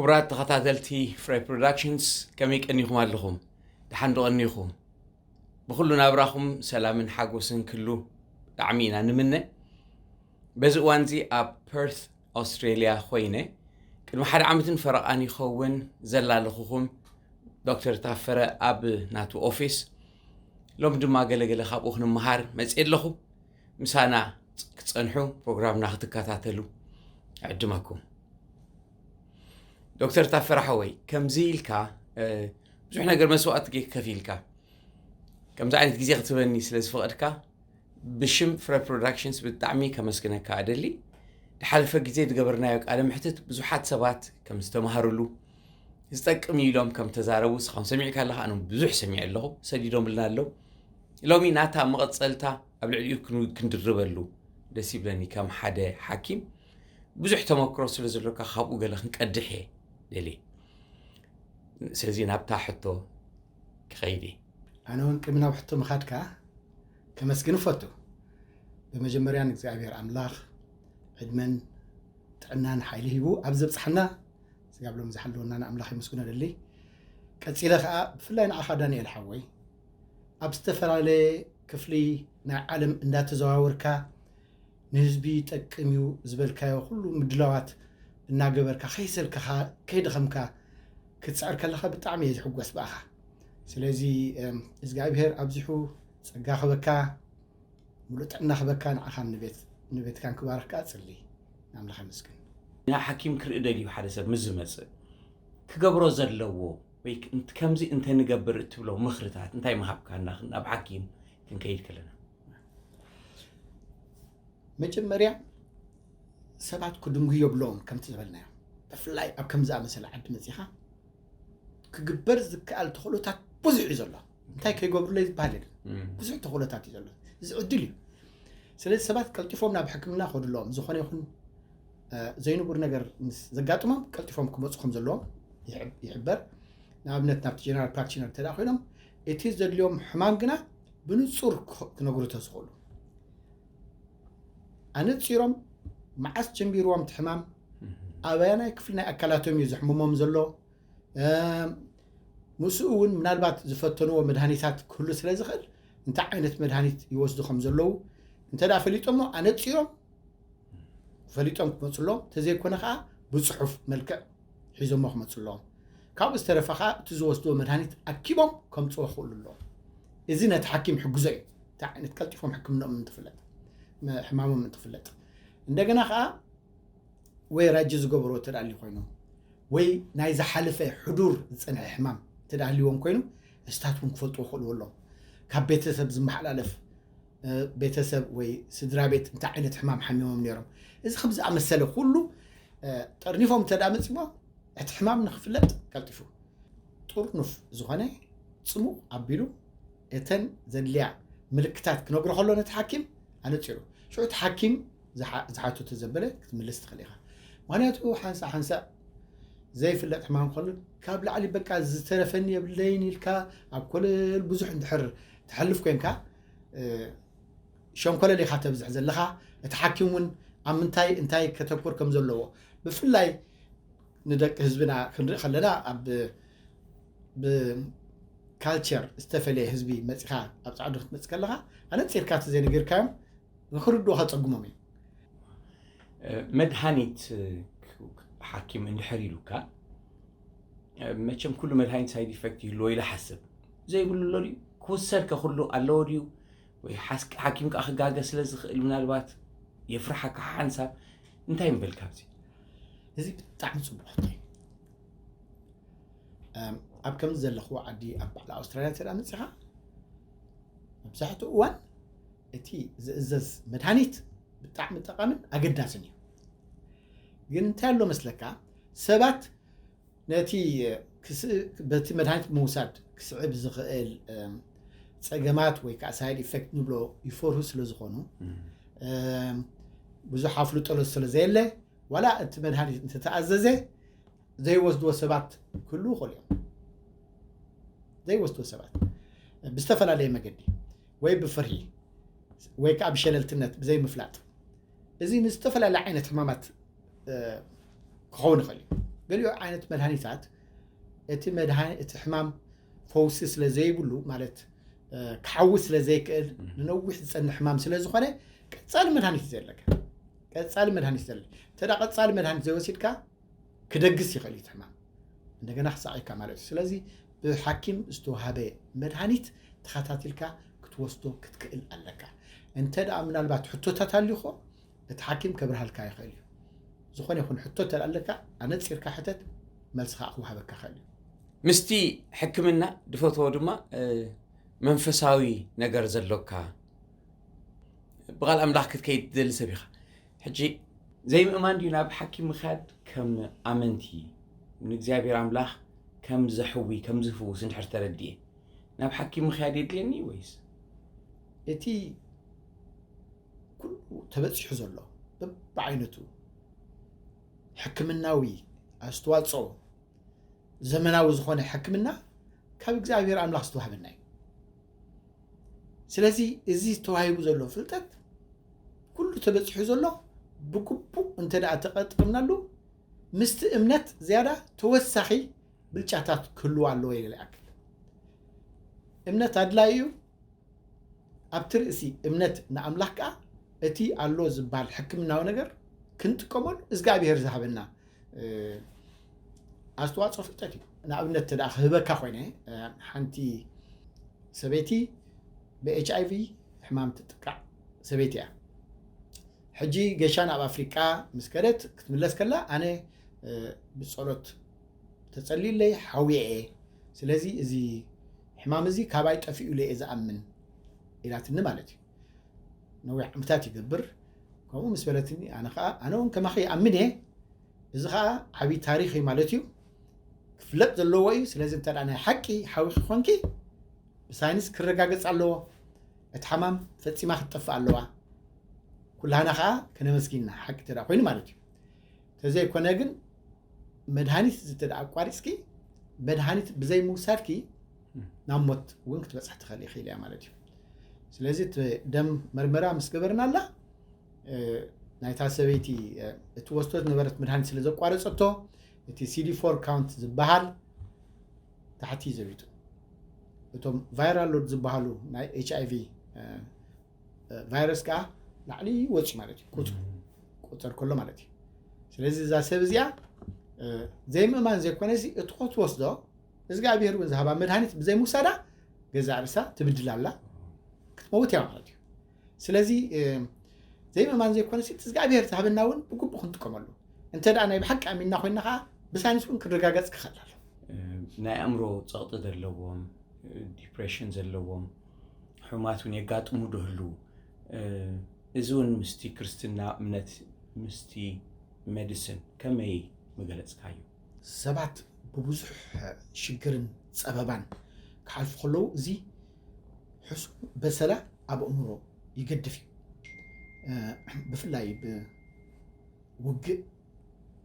ክቡራት ተኸታተልቲ ፍራይ ፕሮዳክሽንስ፣ ከመይ ቀኒኹም ኣለኹም? ደሓን ዶ ቀኒኹም? ብኹሉ ናብራኹም ሰላምን ሓጎስን ክሉ ብጣዕሚ ኢና ንምነ። በዚ እዋንዚ ኣብ ፐርት ኣውስትሬልያ ኮይነ፣ ቅድሚ ሓደ ዓመትን ፈረቓን ይኸውን ዘላለኹኹም ዶክተር ታፈረ ኣብ ናቱ ኦፊስ። ሎም ድማ ገለገለ ካብኡ ክንመሃር መፅእ ኣለኹ። ምሳና ክትፀንሑ፣ ፕሮግራምና ክትከታተሉ እዕድመኩም። ዶክተር ታፈረ ሓወይ፣ ከምዚ ኢልካ ብዙሕ ነገር መስዋእቲ ከፊልካ ከምዚ ዓይነት ግዜ ክትበኒ ስለ ዝፈቐድካ ብሽም ፍረ ፕሮዳክሽንስ ብጣዕሚ ከመስግነካ እደሊ። ድሓለፈ ግዜ ዝገበርናዮ ቃለ ምሕትት ብዙሓት ሰባት ከም ዝተምሃርሉ፣ ዝጠቅም እዩ ኢሎም ከም ተዛረቡ እስኻውን ሰሚዕካ ኣለኻ፣ ኣነ ብዙሕ ሰሚዐ ኣለኹ። ሰዲዶምልና ኣለዉ። ሎሚ ናታ መቐጸልታ ኣብ ልዕሊኡ ክንድርበሉ ደስ ይብለኒ። ከም ሓደ ሓኪም ብዙሕ ተመክሮ ስለ ዘሎካ ካብኡ ገለ ክንቀድሕ እየ ደልየ። ስለዚ ናብታ ሕቶ ክኸይድ እየ። ኣነ እውን ቅድሚ ናብ ሕቶ ምኻድካ ከመስግን እፈቱ። ብመጀመርያ ንእግዚኣብሔር ኣምላኽ ዕድመን ጥዕናን ሓይሊ ሂቡ ኣብ ዘብጽሓና ስጋብ ሎም ዝሓለወና ንኣምላኽ የመስግኖ ደሊ። ቀጺለ ከኣ ብፍላይ ንዓኻ ዳንኤል ሓወይ ኣብ ዝተፈላለየ ክፍሊ ናይ ዓለም እንዳተዘዋወርካ ንህዝቢ ይጠቅም እዩ ዝበልካዮ ኩሉ ምድላዋት እናገበርካ ከይሰልከኻ ከይደኸምካ ክትጽዕር ከለኻ ብጣዕሚ እየ ዝሕጎስ ብኣኻ። ስለዚ እግዚኣብሔር ኣብዚሑ ጸጋ ክበካ፣ ሙሉእ ጥዕና ክበካ፣ ንዓኻን ንቤትካን ክባርኽ ከኣ ጽሊ። ንኣምላኽ ኣመስግን። ናብ ሓኪም ክርኢ ደልዩ ሓደ ሰብ ምስ ዝመጽእ ክገብሮ ዘለዎ ወይ ከምዚ እንተንገብር እትብሎ ምኽርታት እንታይ ምሃብካ ናብ ሓኪም ክንከይድ ከለና? መጀመርያ ሰባት ክድንጉ የብሎም ከምቲ ዝበልናዮ፣ ብፍላይ ኣብ ከምዚ ኣመሰለ ዓዲ መጺኻ ክግበር ዝከኣል ተኽእሎታት ብዙሕ እዩ ዘሎ። እንታይ ከይገብሩለይ ዝበሃል የለን። ብዙሕ ተኽእሎታት እዩ ዘሎ። እዚ ዕድል እዩ። ስለዚ ሰባት ቀልጢፎም ናብ ሕክምና ከዱ ኣለዎም። ዝኾነ ይኹን ዘይንቡር ነገር ምስ ዘጋጥሞም ቀልጢፎም ክመፁ ከም ዘለዎም ይሕበር። ንኣብነት ናብቲ ጀነራል ፕራክቲሽነር እንተ ኮይኖም እቲ ዘድልዮም ሕማም ግና ብንፁር ክነግሩ ተዝኽእሉ፣ ኣነፂሮም መዓስ ጀሚርዎም እቲ ሕማም፣ ኣበያናይ ክፍሊ ናይ ኣካላቶም እዩ ዘሕምሞም ዘሎ፣ ምስኡ እውን ምናልባት ዝፈተንዎ መድሃኒታት ክህሉ ስለ ዝኽእል እንታይ ዓይነት መድሃኒት ይወስዱ ከም ዘለዉ እንተ ፈሊጦሞ ኣነፂሮም ፈሊጦም ክመፁ ኣለዎም። እንተዘይኮነ ከዓ ብፅሑፍ መልክዕ ሒዞሞ ክመፁ ኣለዎም። ካብኡ ዝተረፈ ከዓ እቲ ዝወስድዎ መድሃኒት ኣኪቦም ከምፅዎ ክኽእሉ ኣለዎም። እዚ ነቲ ሓኪም ይሕግዞ እዩ። እንታይ ዓይነት ቀልጢፎም ሕክምናኦም እንትፍለጥ፣ ሕማሞም እንትፍለጥ። እንደገና ከዓ ወይ ራጂ ዝገበርዎ ተዳልዩ ኮይኑ ወይ ናይ ዝሓለፈ ሕዱር ዝፀንሐ ሕማም ተዳልዎም ኮይኑ እስታት እውን ክፈልጥዎ ክኽእልዎ ኣለዎም። ካብ ቤተሰብ ዝመሓላለፍ ቤተሰብ ወይ ስድራ ቤት እንታይ ዓይነት ሕማም ሓሚሞም ነይሮም፣ እዚ ከም ዝኣመሰለ ኩሉ ጠርኒፎም እንተ ደኣ መፂሞ እቲ ሕማም ንክፍለጥ ቀልጢፉ ጥርኑፍ ዝኾነ ፅሙቕ ኣቢሉ እተን ዘድልያ ምልክታት ክነግሮ ከሎ ነቲ ሓኪም ኣነፂሩ ሽዑ እቲ ሓኪም ዝሓቶ ተዘበለ ክትምልስ ትኽእል ኢኻ። ምክንያቱ ሓንሳእ ሓንሳእ ዘይፍለጥ ሕማም ከሎ ካብ ላዕሊ በቃ ዝተረፈኒ የብለይን ኢልካ ኣብ ኮለል ብዙሕ እንድሕር ትሓልፍ ኮንካ ሸንኮለል ኢኻ ተብዝሕ ዘለኻ። እቲ ሓኪም እውን ኣብ ምንታይ እንታይ ከተኩር ከም ዘለዎ ብፍላይ ንደቂ ህዝብና ክንርኢ ከለና ኣብ ብካልቸር ዝተፈለየ ህዝቢ መፂኻ ኣብ ፃዕዱ ክትመፅእ ከለኻ ኣነፂርካ እቲ ዘይነገርካዮም ንክርድኡ ከፀግሞም እዩ። መድሃኒት ሓኪም እንድሕር ኢሉካ መቸም ኩሉ መድሃኒት ሳይድ ኢፌክት ይህልዎ ኢለ ሓስብ ዘይብሉ ኣሎ ድዩ ክውሰድ ከ ኩሉ ኣለዎ ድዩ ወይ ሓኪም ከዓ ክጋገ ስለ ዝኽእል ምናልባት የፍርሓካ ሓንሳብ እንታይ ምበል ካብዚ እዚ ብጣዕሚ ፅቡቅ ሕቶ እዩ ኣብ ከምዚ ዘለኽዎ ዓዲ ኣብ ባዕሊ ኣውስትራልያ እንተ መፂኻ መብዛሕትኡ እዋን እቲ ዝእዘዝ መድሃኒት ብጣዕሚ ጠቃምን ኣገዳስን እዩ ግን እንታይ ኣሎ መስለካ ሰባት ነቲ በቲ መድሃኒት ምውሳድ ክስዕብ ዝኽእል ፀገማት ወይ ከዓ ሳይድ ኢፌክት ንብሎ ይፈርሁ ስለ ዝኾኑ ብዙሕ ኣፍልጦ ስለ ዘየለ ዋላ እቲ መድሃኒት እንተተኣዘዘ ዘይወስድዎ ሰባት ክህልዉ ይኽእሉ እዮም ዘይወስድዎ ሰባት ብዝተፈላለየ መገዲ ወይ ብፍርሂ ወይ ከዓ ብሸለልትነት ብዘይምፍላጥ እዚ ንዝተፈላለየ ዓይነት ሕማማት ክኸውን ይኽእል እዩ ገሊኡ ዓይነት መድሃኒታት እቲ መድሃኒ እቲ ሕማም ፈውሲ ስለ ዘይብሉ፣ ማለት ክሓዊ ስለ ዘይክእል፣ ንነዊሕ ዝጸንሕ ሕማም ስለ ዝኾነ፣ ቀጻሊ መድሃኒት እዩ ዘለካ። ቀጻሊ መድሃኒት ዘለ እንተ ቀጻሊ መድሃኒት ዘይወሲድካ ክደግስ ይኽእል እዩ ሕማም፣ እንደገና ክሳቕየካ ማለት እዩ። ስለዚ ብሓኪም ዝተዋህበ መድሃኒት ተኸታቲልካ ክትወስዶ ክትክእል ኣለካ። እንተ ደኣ ምናልባት ሕቶታት ኣልዩኾ እቲ ሓኪም ከብርሃልካ ይኽእል እዩ። ዝኾነ ይኹን ሕቶ እንተ ኣለካ፣ ኣነጺርካ ሕተት፣ መልሲ ከዓ ክወሃበካ ይኽእል እዩ። ምስቲ ሕክምና ድፈትዎ ድማ መንፈሳዊ ነገር ዘሎካ፣ ብቓል ኣምላኽ ክትከይድ ትደሊ ሰብ ኢኻ። ሕጂ ዘይምእማን ድዩ ናብ ሓኪም ምኻድ ከም ኣመንቲ ንእግዚኣብሔር ኣምላኽ ከም ዘሕዊ ከም ዝፍውስ እንድሕር ተረድየ ናብ ሓኪም ምኽያድ የድልየኒ ወይስ? እቲ ኩሉ ተበጺሑ ዘሎ በብዓይነቱ ሕክምናዊ ኣስተዋፅኦ፣ ዘመናዊ ዝኾነ ሕክምና ካብ እግዚኣብሔር ኣምላኽ ዝተዋህበና እዩ። ስለዚ እዚ ተዋሂቡ ዘሎ ፍልጠት ኩሉ ተበጺሑ ዘሎ ብግቡእ እንተ ደኣ ተቐጥቅምናሉ ምስቲ እምነት ዝያዳ ተወሳኺ ብልጫታት ክህልዎ ኣለዎ። ይብል ይኣክል እምነት ኣድላይ እዩ። ኣብቲ ርእሲ እምነት ንኣምላኽ ከኣ እቲ ኣሎ ዝበሃል ሕክምናዊ ነገር ክንጥቀመሉ እግዚኣብሔር ዝሃበና ኣስተዋፅኦ ፍልጠት እዩ። ንኣብነት ተደኣ ክህበካ ኮይነ ሓንቲ ሰበይቲ ብኤች ኣይቪ ሕማም ትጥቃዕ ሰበይቲ እያ። ሕጂ ገሻ ናብ ኣፍሪቃ ምስ ከደት ክትምለስ ከላ ኣነ ብጸሎት ተጸልዩለይ ሓውየ እየ። ስለዚ እዚ ሕማም እዚ ካባይ ጠፊኡ ኢለ እየ ዝኣምን ኢላትኒ ማለት እዩ። ነዊሕ ዓመታት ይገብር ከምኡ ምስ በለትኒ ኣነ ከዓ ኣነ እውን ከማኺ ይኣምን እየ። እዚ ከዓ ዓብዪ ታሪኽ እዩ ማለት እዩ። ክፍለጥ ዘለዎ እዩ። ስለዚ እንተ ናይ ሓቂ ሓዊኺ ኮንኪ ብሳይንስ ክረጋገጽ ኣለዎ። እቲ ሓማም ፈጺማ ክትጠፍእ ኣለዋ። ኩላህና ከዓ ከነመስጊና ሓቂ ተዳ ኮይኑ ማለት እዩ። ተዘይኮነ ግን መድሃኒት እዚ ተዳ ኣቋሪፅኪ መድሃኒት ብዘይ ምውሳድኪ ናብ ሞት እውን ክትበፅሕ ትኽእል ኢኽእል እያ ማለት እዩ። ስለዚ እቲ ደም መርመራ ምስ ገበርናላ ናይታ ሰበይቲ እቲ ወስዶ ዝነበረት መድሃኒት ስለ ዘቋረፀቶ እቲ ሲዲ ፎር ካውንት ዝበሃል ታሕቲ ዘቢጡ እቶም ቫይራል ሎድ ዝበሃሉ ናይ ኤች ኣይቪ ቫይረስ ከዓ ላዕሊ ይወፅእ ማለት እዩ። ቁፅር ከሎ ማለት እዩ። ስለዚ እዛ ሰብ እዚኣ ዘይምእማን ዘይኮነ እዚ እቲ ክትወስዶ እግዚኣብሔር እውን ዝሃባ መድሃኒት ብዘይምውሳዳ ገዛእ ርእሳ ትብድል ኣላ ክትመውት እያ ማለት እዩ። ስለዚ ዘይምእማን ዘይኮነ እቲ እግዚኣብሔር ዝሃበና እውን ብግቡእ ክንጥቀመሉ እንተ ደኣ ናይ ብሓቂ ኣሚንና ኮይና ከዓ ብሳይንስ እውን ክረጋገፅ ክኽእል ኣሎ። ናይ ኣእምሮ ፀቕጢ ዘለዎም ዲፕሬሽን ዘለዎም ሕሙማት እውን የጋጥሙ ዶ ህልው? እዚ እውን ምስቲ ክርስትና እምነት ምስቲ ሜዲስን ከመይ ምገለፅካዮ? ሰባት ብብዙሕ ሽግርን ፀበባን ክሓልፉ ከለዉ እዚ ሕሱም በሰላ ኣብ ኣእምሮ ይገድፍ እዩ። ብፍላይ ብውግእ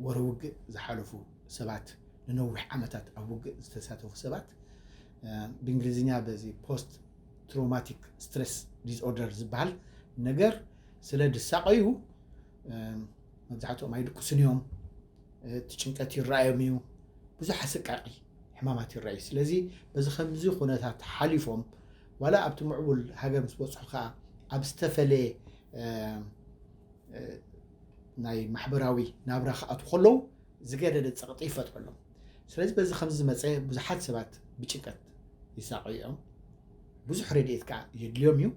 ወረ ውግእ ዝሓለፉ ሰባት ንነዊሕ ዓመታት ኣብ ውግእ ዝተሳተፉ ሰባት ብእንግሊዝኛ በዚ ፖስት ትሮማቲክ ስትረስ ዲስኦርደር ዝበሃል ነገር ስለ ዝሳቀዩ መብዛሕትኦም ኣይድቅሱን እዮም። እቲ ጭንቀት ይረኣዮም እዩ። ብዙሕ ኣሰቃቂ ሕማማት ይረኣዩ። ስለዚ በዚ ከምዚ ኩነታት ሓሊፎም ዋላ ኣብቲ ምዕቡል ሃገር ምስ በፅሑ ከዓ ኣብ ዝተፈለየ ናይ ማሕበራዊ ናብራ ክኣትዉ ከለዉ ዝገደደ ፀቕጢ ይፈጥረሎም። ስለዚ በዚ ከምዚ ዝመፀ ብዙሓት ሰባት ብጭንቀት ይሳቀዩ እዮም። ብዙሕ ረድኤት ከዓ የድልዮም እዩ።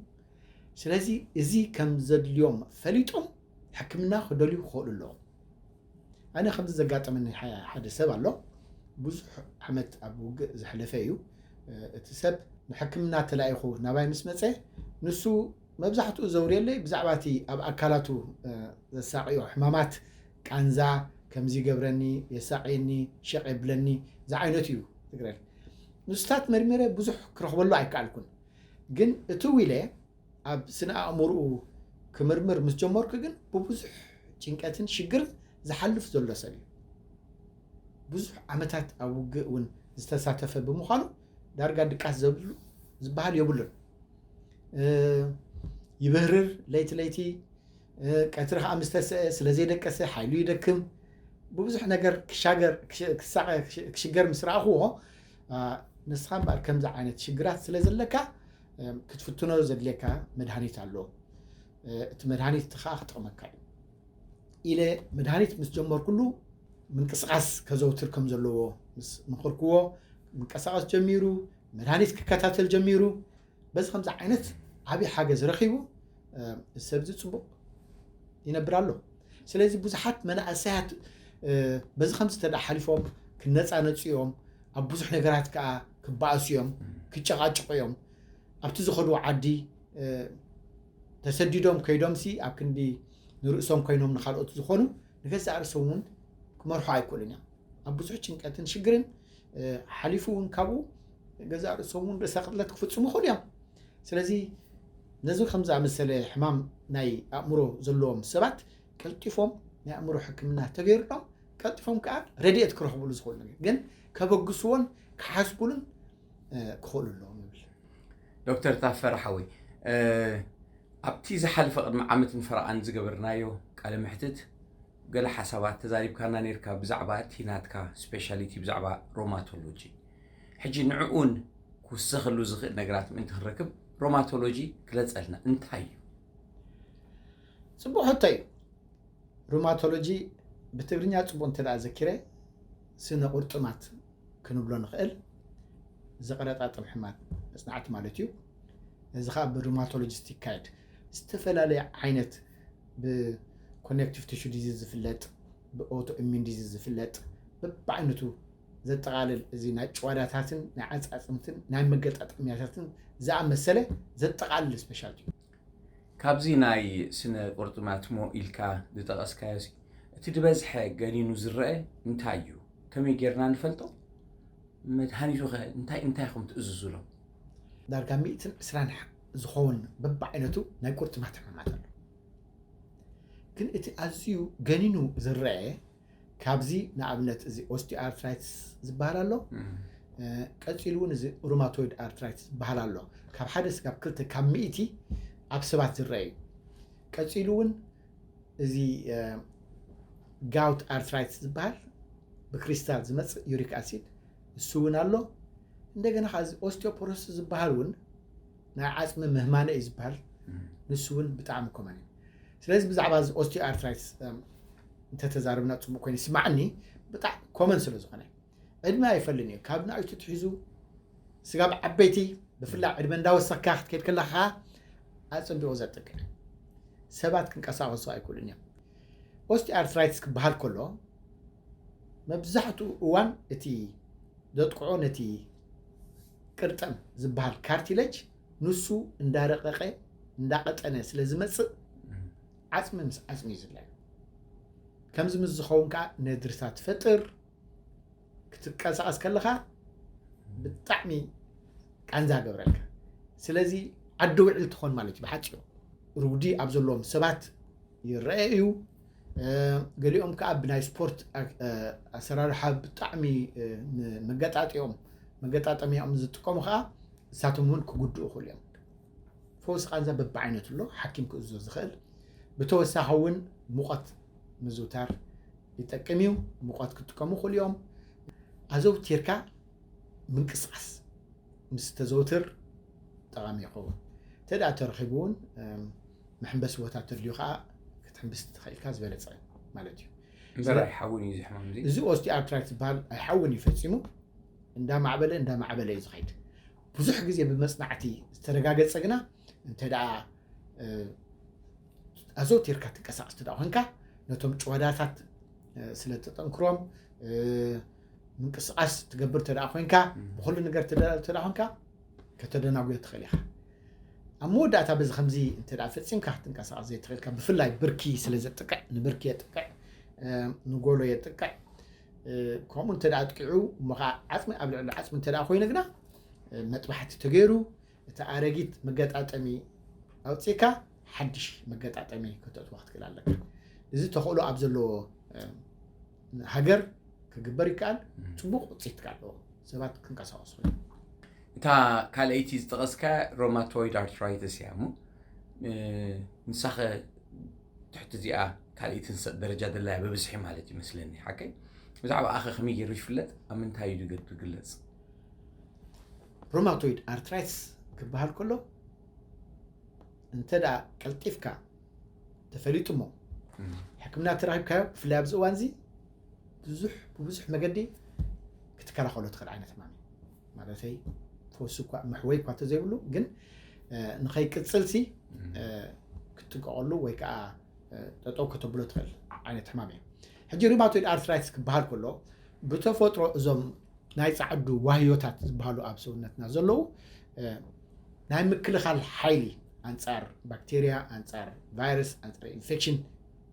ስለዚ እዚ ከም ዘድልዮም ፈሊጦም ሕክምና ክደልዩ ክኽእሉ ኣለዎም። ኣነ ከምዚ ዘጋጠመኒ ሓደ ሰብ ኣሎ። ብዙሕ ዓመት ኣብ ውግእ ዘሕለፈ እዩ። እቲ ሰብ ንሕክምና ተላኢኹ ናባይ ምስ መፀ ንሱ መብዛሕትኡ ዘውርየለይ ብዛዕባ እቲ ኣብ ኣካላቱ ዘሳቅዮ ሕማማት ቃንዛ ከምዚ ይገብረኒ የሳቅየኒ ሸቕ የብለኒ ዝዓይነቱ እዩ ዝግረል። ንሱታት መርሚረ ብዙሕ ክረኽበሉ ኣይከኣልኩን። ግን እቲ ዊለ ኣብ ስነ ኣእምርኡ ክምርምር ምስ ጀመርኩ ግን ብብዙሕ ጭንቀትን ሽግርን ዝሓልፍ ዘሎ ሰብ እዩ። ብዙሕ ዓመታት ኣብ ውግእ እውን ዝተሳተፈ ብምዃኑ ዳርጋ ድቃስ ዘብሉ ዝበሃል የብሉን። ይብህርር ለይቲ ለይቲ ቀትሪ ከዓ ምስ ተስአ ስለ ዘይደቀሰ ሓይሉ ይደክም። ብብዙሕ ነገር ክሻገር ክሳቐ ክሽገር ምስ ረኣኽዎ፣ ንስኻ እምበኣር ከምዚ ዓይነት ሽግራት ስለ ዘለካ ክትፍትኖ ዘድልየካ መድሃኒት ኣሎ። እቲ መድሃኒት እቲ ከዓ ክጠቕመካ እዩ ኢለ መድሃኒት ምስ ጀመርኩሉ ምንቅስቃስ ከዘውትር ከም ዘለዎ ምስ ምኽርክዎ፣ ምንቀሳቐስ ጀሚሩ፣ መድሃኒት ክከታተል ጀሚሩ። በዚ ከምዚ ዓይነት ዓብዪ ሓገዝ ረኺቡ፣ እዚ ሰብ እዚ ፅቡቕ ይነብር ኣሎ። ስለዚ ብዙሓት መናእሰያት በዚ ከምዚ እንተ ሓሊፎም ክነፃነፁ እዮም። ኣብ ብዙሕ ነገራት ከዓ ክበኣሱ እዮም፣ ክጨቓጭቑ እዮም። ኣብቲ ዝኸድዎ ዓዲ ተሰዲዶም ከይዶምሲ ኣብ ክንዲ ንርእሶም ኮይኖም ንኻልኦት ዝኾኑ፣ ንገዛእ ርእሶም እውን ክመርሑ ኣይክእሉን እዮም። ኣብ ብዙሕ ጭንቀትን ሽግርን ሓሊፉ እውን ካብኡ ገዛእ ርእሶም እውን ርእሰ ቅትለት ክፍፅሙ ይኽእሉ እዮም። ስለዚ ነዚ ከም ዝኣመሰለ ሕማም ናይ ኣእምሮ ዘለዎም ሰባት ቀልጢፎም ናይ ኣእምሮ ሕክምና ተገይሩሎም ቀልጢፎም ከዓ ረድኤት ክረኽብሉ ዝኽእሉ ነገር ግን ከበግስዎን ክሓስቡሉን ክኽእሉ ኣለዎም ይብል። ዶክተር ታፈረ ሓወይ፣ ኣብቲ ዝሓለፈ ቅድሚ ዓመትን ፈረቓን ዝገበርናዮ ቃለ መሕትት ገለ ሓሳባት ተዛሪብካና ነይርካ ብዛዕባ እቲ ናትካ ስፔሻሊቲ ብዛዕባ ሮማቶሎጂ። ሕጂ ንዕኡን ክውሰኸሉ ዝኽእል ነገራት ምእንቲ ክንረክብ ሮማቶሎጂ ግለፀልና እንታይ እዩ? ፅቡቅ ሕቶ እዩ። ሩማቶሎጂ ብትግርኛ ፅቡቅ እንተ ደኣ ዘኪረ ስነ ቁርጥማት ክንብሎ ንኽእል። ዘቐረጣጥም ሕማት መፅናዕቲ ማለት እዩ። እዚ ከዓ ብሩማቶሎጂስት ይካየድ። ዝተፈላለየ ዓይነት ብኮኔክቲቭ ቲሹ ዲዚዝ ዝፍለጥ ብኦቶ ኢሚን ዲዚዝ ዝፍለጥ በብዓይነቱ ዘጠቓልል እዚ ናይ ጭዋዳታትን ናይ ዓፃፅምትን ናይ መገጣጠሚያታትን ዝኣመሰለ ዘጠቓልል ስፔሻልቲ እዩ። ካብዚ ናይ ስነ ቁርጥማት ሞ ኢልካ ዝጠቐስካዮ እቲ ዝበዝሐ ገኒኑ ዝረአ እንታይ እዩ? ከመይ ጌርና ንፈልጦ? መድሃኒቱ ኸ እንታይ እንታይ ኢኹም ትእዝዙሎም? ዳርጋ ሚእትን ዕስራን ዝኸውን በብዓይነቱ ናይ ቁርጥማት ሕማማት ኣሎ። ግን እቲ ኣዝዩ ገኒኑ ዝረአ ካብዚ ንኣብነት እዚ ኦስቲኣርትራይትስ ዝበሃል ኣሎ። ቀፂሉ እውን እዚ ሩማቶይድ ኣርትራይትስ ዝበሃል ኣሎ። ካብ ሓደ ስጋብ ክልተ ካብ ሚእቲ ኣብ ሰባት ዝረአ እዩ። ቀፂሉ እውን እዚ ጋውት ኣርትራይትስ ዝበሃል ብክሪስታል ዝመፅእ ዩሪክ ኣሲድ እሱ እውን ኣሎ። እንደገና ከዓ እዚ ኦስቲዮፖሮሲስ ዝበሃል እውን ናይ ዓፅሚ ምህማነ እዩ ዝበሃል። ንሱ እውን ብጣዕሚ ኮመን እዩ። ስለዚ ብዛዕባ እዚ ኦስቲዮ ኣርትራይትስ እንተተዛርብና ፅቡቅ ኮይኑ ይስማዓኒ። ብጣዕሚ ኮመን ስለ ዝኾነ ዕድመ ኣይፈልን እዩ። ካብ ንኣሽቱ ትሒዙ ስጋብ ዓበይቲ ብፍላይ ዕድመ እንዳወሰኽካ ክትከይድ ከለካ ኣፀቢቑ ዘጥቅዕ ሰባት ክንቀሳቀሱ ኣይክእሉን እዮም። ኦስቲዮ ኣርትራይትስ ክበሃል ከሎ መብዛሕትኡ እዋን እቲ ዘጥቅዖ ነቲ ቅርጠም ዝበሃል ካርቲለጅ ንሱ እንዳረቀቀ እንዳቀጠነ ስለ ዝመፅእ ዓፅሚ ምስ ዓፅሚ እዩ ዝለዩ። ከምዚ ምስ ዝኸውን ከዓ ነድርታት ትፈጥር። ክትንቀሳቀስ ከለካ ብጣዕሚ ቃንዛ ገብረልካ። ስለዚ ዓዲ ውዕል ትኾን ማለት እዩ ብሓፂሩ። ርጉዲ ኣብ ዘለዎም ሰባት ይረአ እዩ። ገሊኦም ከዓ ብናይ ስፖርት ኣሰራርሓ ብጣዕሚ መገጣጢኦም መገጣጠሚኦም ዝጥቀሙ ከዓ እሳቶም እውን ክጉድኡ ይኽእሉ እዮም። ፈውሲ ቃንዛ በብዓይነቱ ኣሎ፣ ሓኪም ክእዝዞ ዝኽእል። ብተወሳኺ እውን ሙቐት ምዝውታር ይጠቅም እዩ። ሙቐት ክጥቀሙ ይኽእሉ እዮም። ኣዘውቲርካ ምንቅስቃስ ምስ ተዘውትር ጠቓሚ ይኸውን። እንተ ደኣ ተረኺቡ እውን መሐንበሲ ቦታ ተድልዩ ከዓ ክትሕንብስ ትኽእልካ ዝበለፀ ማለት እዩ። እምበር ኣይሓውን እዩ እዚ ሕማም እዚ። እዚ ኦስቲኣርትራይት ዝበሃል ኣይሓውን እዩ ፈፂሙ። እንዳማዕበለ እንዳማዕበለ እዩ ዝኸይድ። ብዙሕ ግዜ ብመፅናዕቲ ዝተረጋገፀ ግና እንተ ደኣ ኣዘውቲርካ ትንቀሳቀስ እንተ ደኣ ኮንካ ነቶም ጭዋዳታት ስለ ተጠንክሮም ምንቅስቃስ ትገብር እንተ ደኣ ኮንካ ብኩሉ ነገር ትደላል እንተ ደኣ ኮንካ ከተደናጉዮ ትኽእል ኢኻ። ኣብ መወዳእታ በዚ ከምዚ እንተ ደኣ ፈጺምካ ክትንቀሳቀስ ዘይትኽእልካ ብፍላይ ብርኪ ስለ ዘጥቅዕ ንብርኪ የጥቅዕ ንጎሎ የጥቅዕ ከምኡ እንተ ደኣ ኣጥቂዑ እሞ ከዓ ዓፅሚ ኣብ ልዕሊ ዓፅሚ እንተ ደኣ ኮይኑ ግና መጥባሕቲ ተገይሩ እቲ ኣረጊት መገጣጠሚ ኣውፂእካ ሓድሽ መገጣጠሚ ከተእትዎ ክትክእል ኣለካ። እዚ ተኽእሎ ኣብ ዘለዎ ሃገር ክግበር ይከኣል። ፅቡቅ ውፅኢት ኣለዎ። ሰባት ክንቀሳቀሱ እታ ካልኣይቲ ዝጠቐስካ ሮማቶይድ ኣርትራይተስ እያ እሞ ንሳኸ ትሕቲ እዚኣ ካልኣይቲ ትንሰእ ደረጃ ደላያ ብብዝሒ ማለት ይመስለኒ። ሓቀይ? ብዛዕባ ኣኸ ከመይ ገይሩ ይፍለጥ? ኣብ ምንታይ እዩ ገ- ዝግለጽ? ሮማቶይድ ኣርትራይትስ ክበሃል ከሎ እንተ ደኣ ቀልጢፍካ ተፈሊጡ እሞ ሕክምና ተራኺብካዮ፣ ብፍላይ ኣብዚ እዋን እዚ ብዙሕ ብብዙሕ መገዲ ክትከላኸሎ ትኽእል ዓይነት ሕማም እዩ። ማለተይ ፈውሲ እኳ መሕወይ እኳ ተዘይብሉ ግን ንኸይቅፅልሲ ክትጥቀቐሉ ወይ ከዓ ጠጠው ከተብሎ ትኽእል ዓይነት ሕማም እዩ። ሕጂ ሪማቶይድ ኣርትራይትስ ክበሃል ከሎ ብተፈጥሮ እዞም ናይ ፃዕዱ ዋህዮታት ዝበሃሉ ኣብ ሰውነትና ዘለዉ ናይ ምክልኻል ሓይሊ ኣንፃር ባክቴርያ፣ ኣንፃር ቫይረስ፣ ኣንፃር ኢንፌክሽን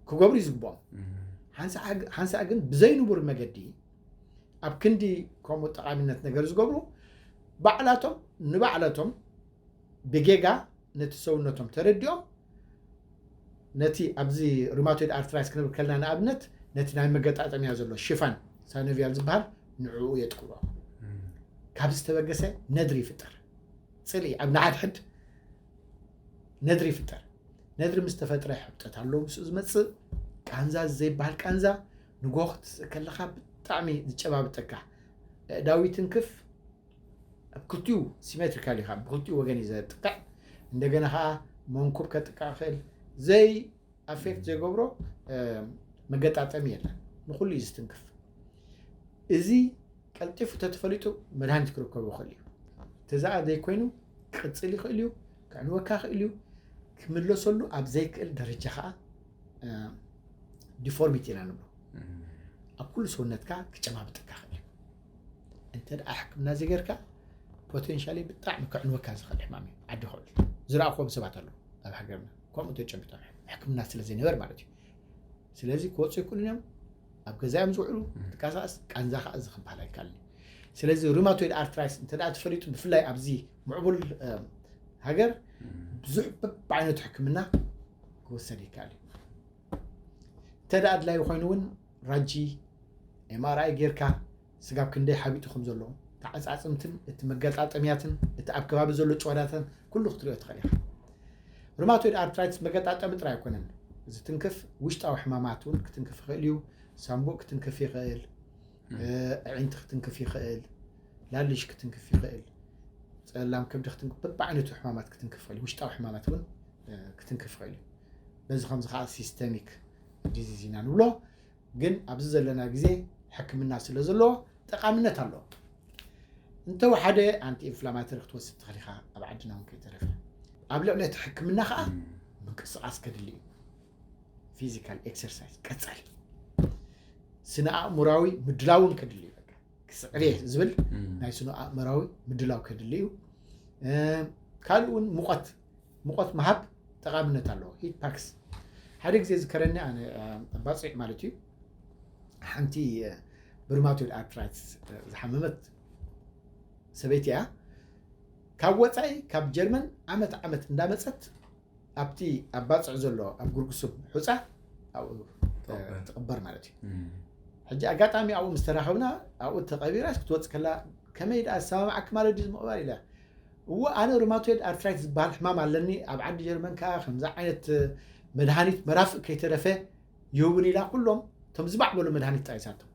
ክገብሩ እዩ ዝግብኦም። ሓንሳእ ግን ብዘይንቡር መገዲ ኣብ ክንዲ ከምኡ ጠቓሚነት ነገር ዝገብሩ ባዕላቶም ንባዕላቶም ብጌጋ ነቲ ሰውነቶም ተረዲኦም ነቲ ኣብዚ ሪማቶይድ ኣርትራይትስ ክንብል ከለና ንኣብነት ነቲ ናይ መገጣጠምያ ዘሎ ሽፋን ሳይኖቪያል ዝበሃል ንዕኡ የጥቅዎ። ካብ ዝተበገሰ ነድሪ ይፍጠር። ፅሊ ኣብ ንሓድሕድ ነድሪ ይፍጠር። ነድሪ ምስ ተፈጥረ ሕብጠት ኣለዎ ምስኡ ዝመፅእ ቃንዛ ዘይበሃል ቃንዛ ንጎ ክትስእ ከለኻ ብጣዕሚ ዝጨባብጠካ ኣእዳዊ ትንክፍ ኣብ ክልቲኡ ሲሜትሪካል ኢኻ ብክልቲኡ ወገን እዩ ዘጥቅዕ። እንደገና ከዓ መንኩብ ከጥቅዕ ክእል ዘይ ኣፌክት ዘይገብሮ መገጣጠሚ የለን። ንኩሉ እዩ ዝትንክፍ። እዚ ቀልጢፉ ተተፈሊጡ መድሃኒት ክርከቦ ይኽእል እዩ። ተዛኣ ዘይኮይኑ ክቅፅል ይኽእል እዩ፣ ክዕንወካ ይኽእል እዩ። ክምለሰሉ ኣብ ዘይክእል ደረጃ ከዓ ዲፎርሚቲ ኢና ንብሎ። ኣብ ኩሉ ሰውነትካ ክጨባብጠካ ይኽእል እዩ። እንተ ደኣ ሕክምና ዘይገርካ ፖቴንሻሊ ብጣዕሚ ክዕንወካ ዝኽእል ሕማም እዩ። ዓዲ ክዕል ዝረኣኹዎም ሰባት ኣለዉ ኣብ ሃገርና ከምኡ ተጨቢጦም ሕክምና ስለ ዘይነበር ማለት እዩ። ስለዚ ክወፁ ይክእሉን እዮም። ኣብ ገዛ እዮም ዝውዕሉ። ትንቀሳቀስ ቃንዛ ከዓ እዚ ክበሃል ኣይከኣልን እዩ። ስለዚ ሩማቶይድ ኣርትራይትስ እንተ ደኣ ተፈሊጡ ብፍላይ ኣብዚ ምዕቡል ሃገር ብዙሕ በብዓይነቱ ሕክምና ክወሰድ ይከኣል እዩ። እንተ ደኣ ኣድላዩ ኮይኑ እውን ራጂ ኤምኣርኣይ ጌርካ ስጋብ ክንደይ ሓቢጡ ከም ዘሎ ተዓፃፅምትን እቲ መገጣጠምያትን እቲ ኣብ ከባቢ ዘሎ ጭዋዳታን ኩሉ ክትሪኦ ትኽእል ኢኻ። ሩማቶይድ ኣርትራይትስ መገጣጠሚ ጥራይ ኣይኮነን ዝትንክፍ፣ ውሽጣዊ ሕማማት እውን ክትንክፍ ይኽእል እዩ። ሳምቡእ ክትንክፍ ይኽእል፣ ኣዒንቲ ክትንክፍ ይኽእል፣ ላልሽ ክትንክፍ ይኽእል፣ ፀላም ከብዲ ክትንክፍ፣ በብዓይነቱ ሕማማት ክትንክፍ ይኽእል እዩ። ውሽጣዊ ሕማማት እውን ክትንክፍ ይኽእል እዩ። በዚ ከምዚ ከዓ ሲስተሚክ ዲዚዝ ኢና ንብሎ። ግን ኣብዚ ዘለና ግዜ ሕክምና ስለ ዘለዎ ጠቓምነት ኣለዎ። እንተወሓደ ኣንቲ ኢንፍላማተሪ ክትወስድ ትኽእል ኢኻ ኣብ ዓድና እውን ከይተረፈ። ኣብ ልዕሊ እቲ ሕክምና ከዓ ምንቅስቃስ ከድሊ እዩ። ፊዚካል ኤክሰርሳይዝ ቀፃሊ ስነ ኣእምራዊ ምድላውን ከድሊ እዩ። በቃ ክስዕር እየ ዝብል ናይ ስነ ኣእምራዊ ምድላው ከድሊ እዩ። ካልእ እውን ሙቐት ሙቐት ምሃብ ጠቓምነት ኣለዎ። ሂት ፓክስ ሓደ ግዜ ዝከረኒ ኣነ ባፅዕ ማለት እዩ ሓንቲ ብሩማቶይድ ኣርትራይትስ ዝሓመመት ሰበይቲ እያ። ካብ ወፃኢ ካብ ጀርመን ዓመት ዓመት እንዳመፀት ኣብቲ ኣብ ባፅዕ ዘሎ ኣብ ጉርጉሱም ሑፃ ትቕበር ማለት እዩ። ሕጂ ኣጋጣሚ ኣብኡ ምስ ተራኸብና ኣብኡ ተቐቢራስ ክትወፅ ከላ ከመይ ደኣ ዝሰማማዓኪ ማለት ድዩ ምቕባር ኢለ እዎ ኣነ ሩማቶይድ ኣርትራይት ዝበሃል ሕማም ኣለኒ ኣብ ዓዲ ጀርመን ከዓ ከምዚ ዓይነት መድሃኒት መራፍእ ከይተረፈ ይህቡን ኢላ ኩሎም እቶም ዝባዕበሉ መድሃኒት ጠቂሳቶም።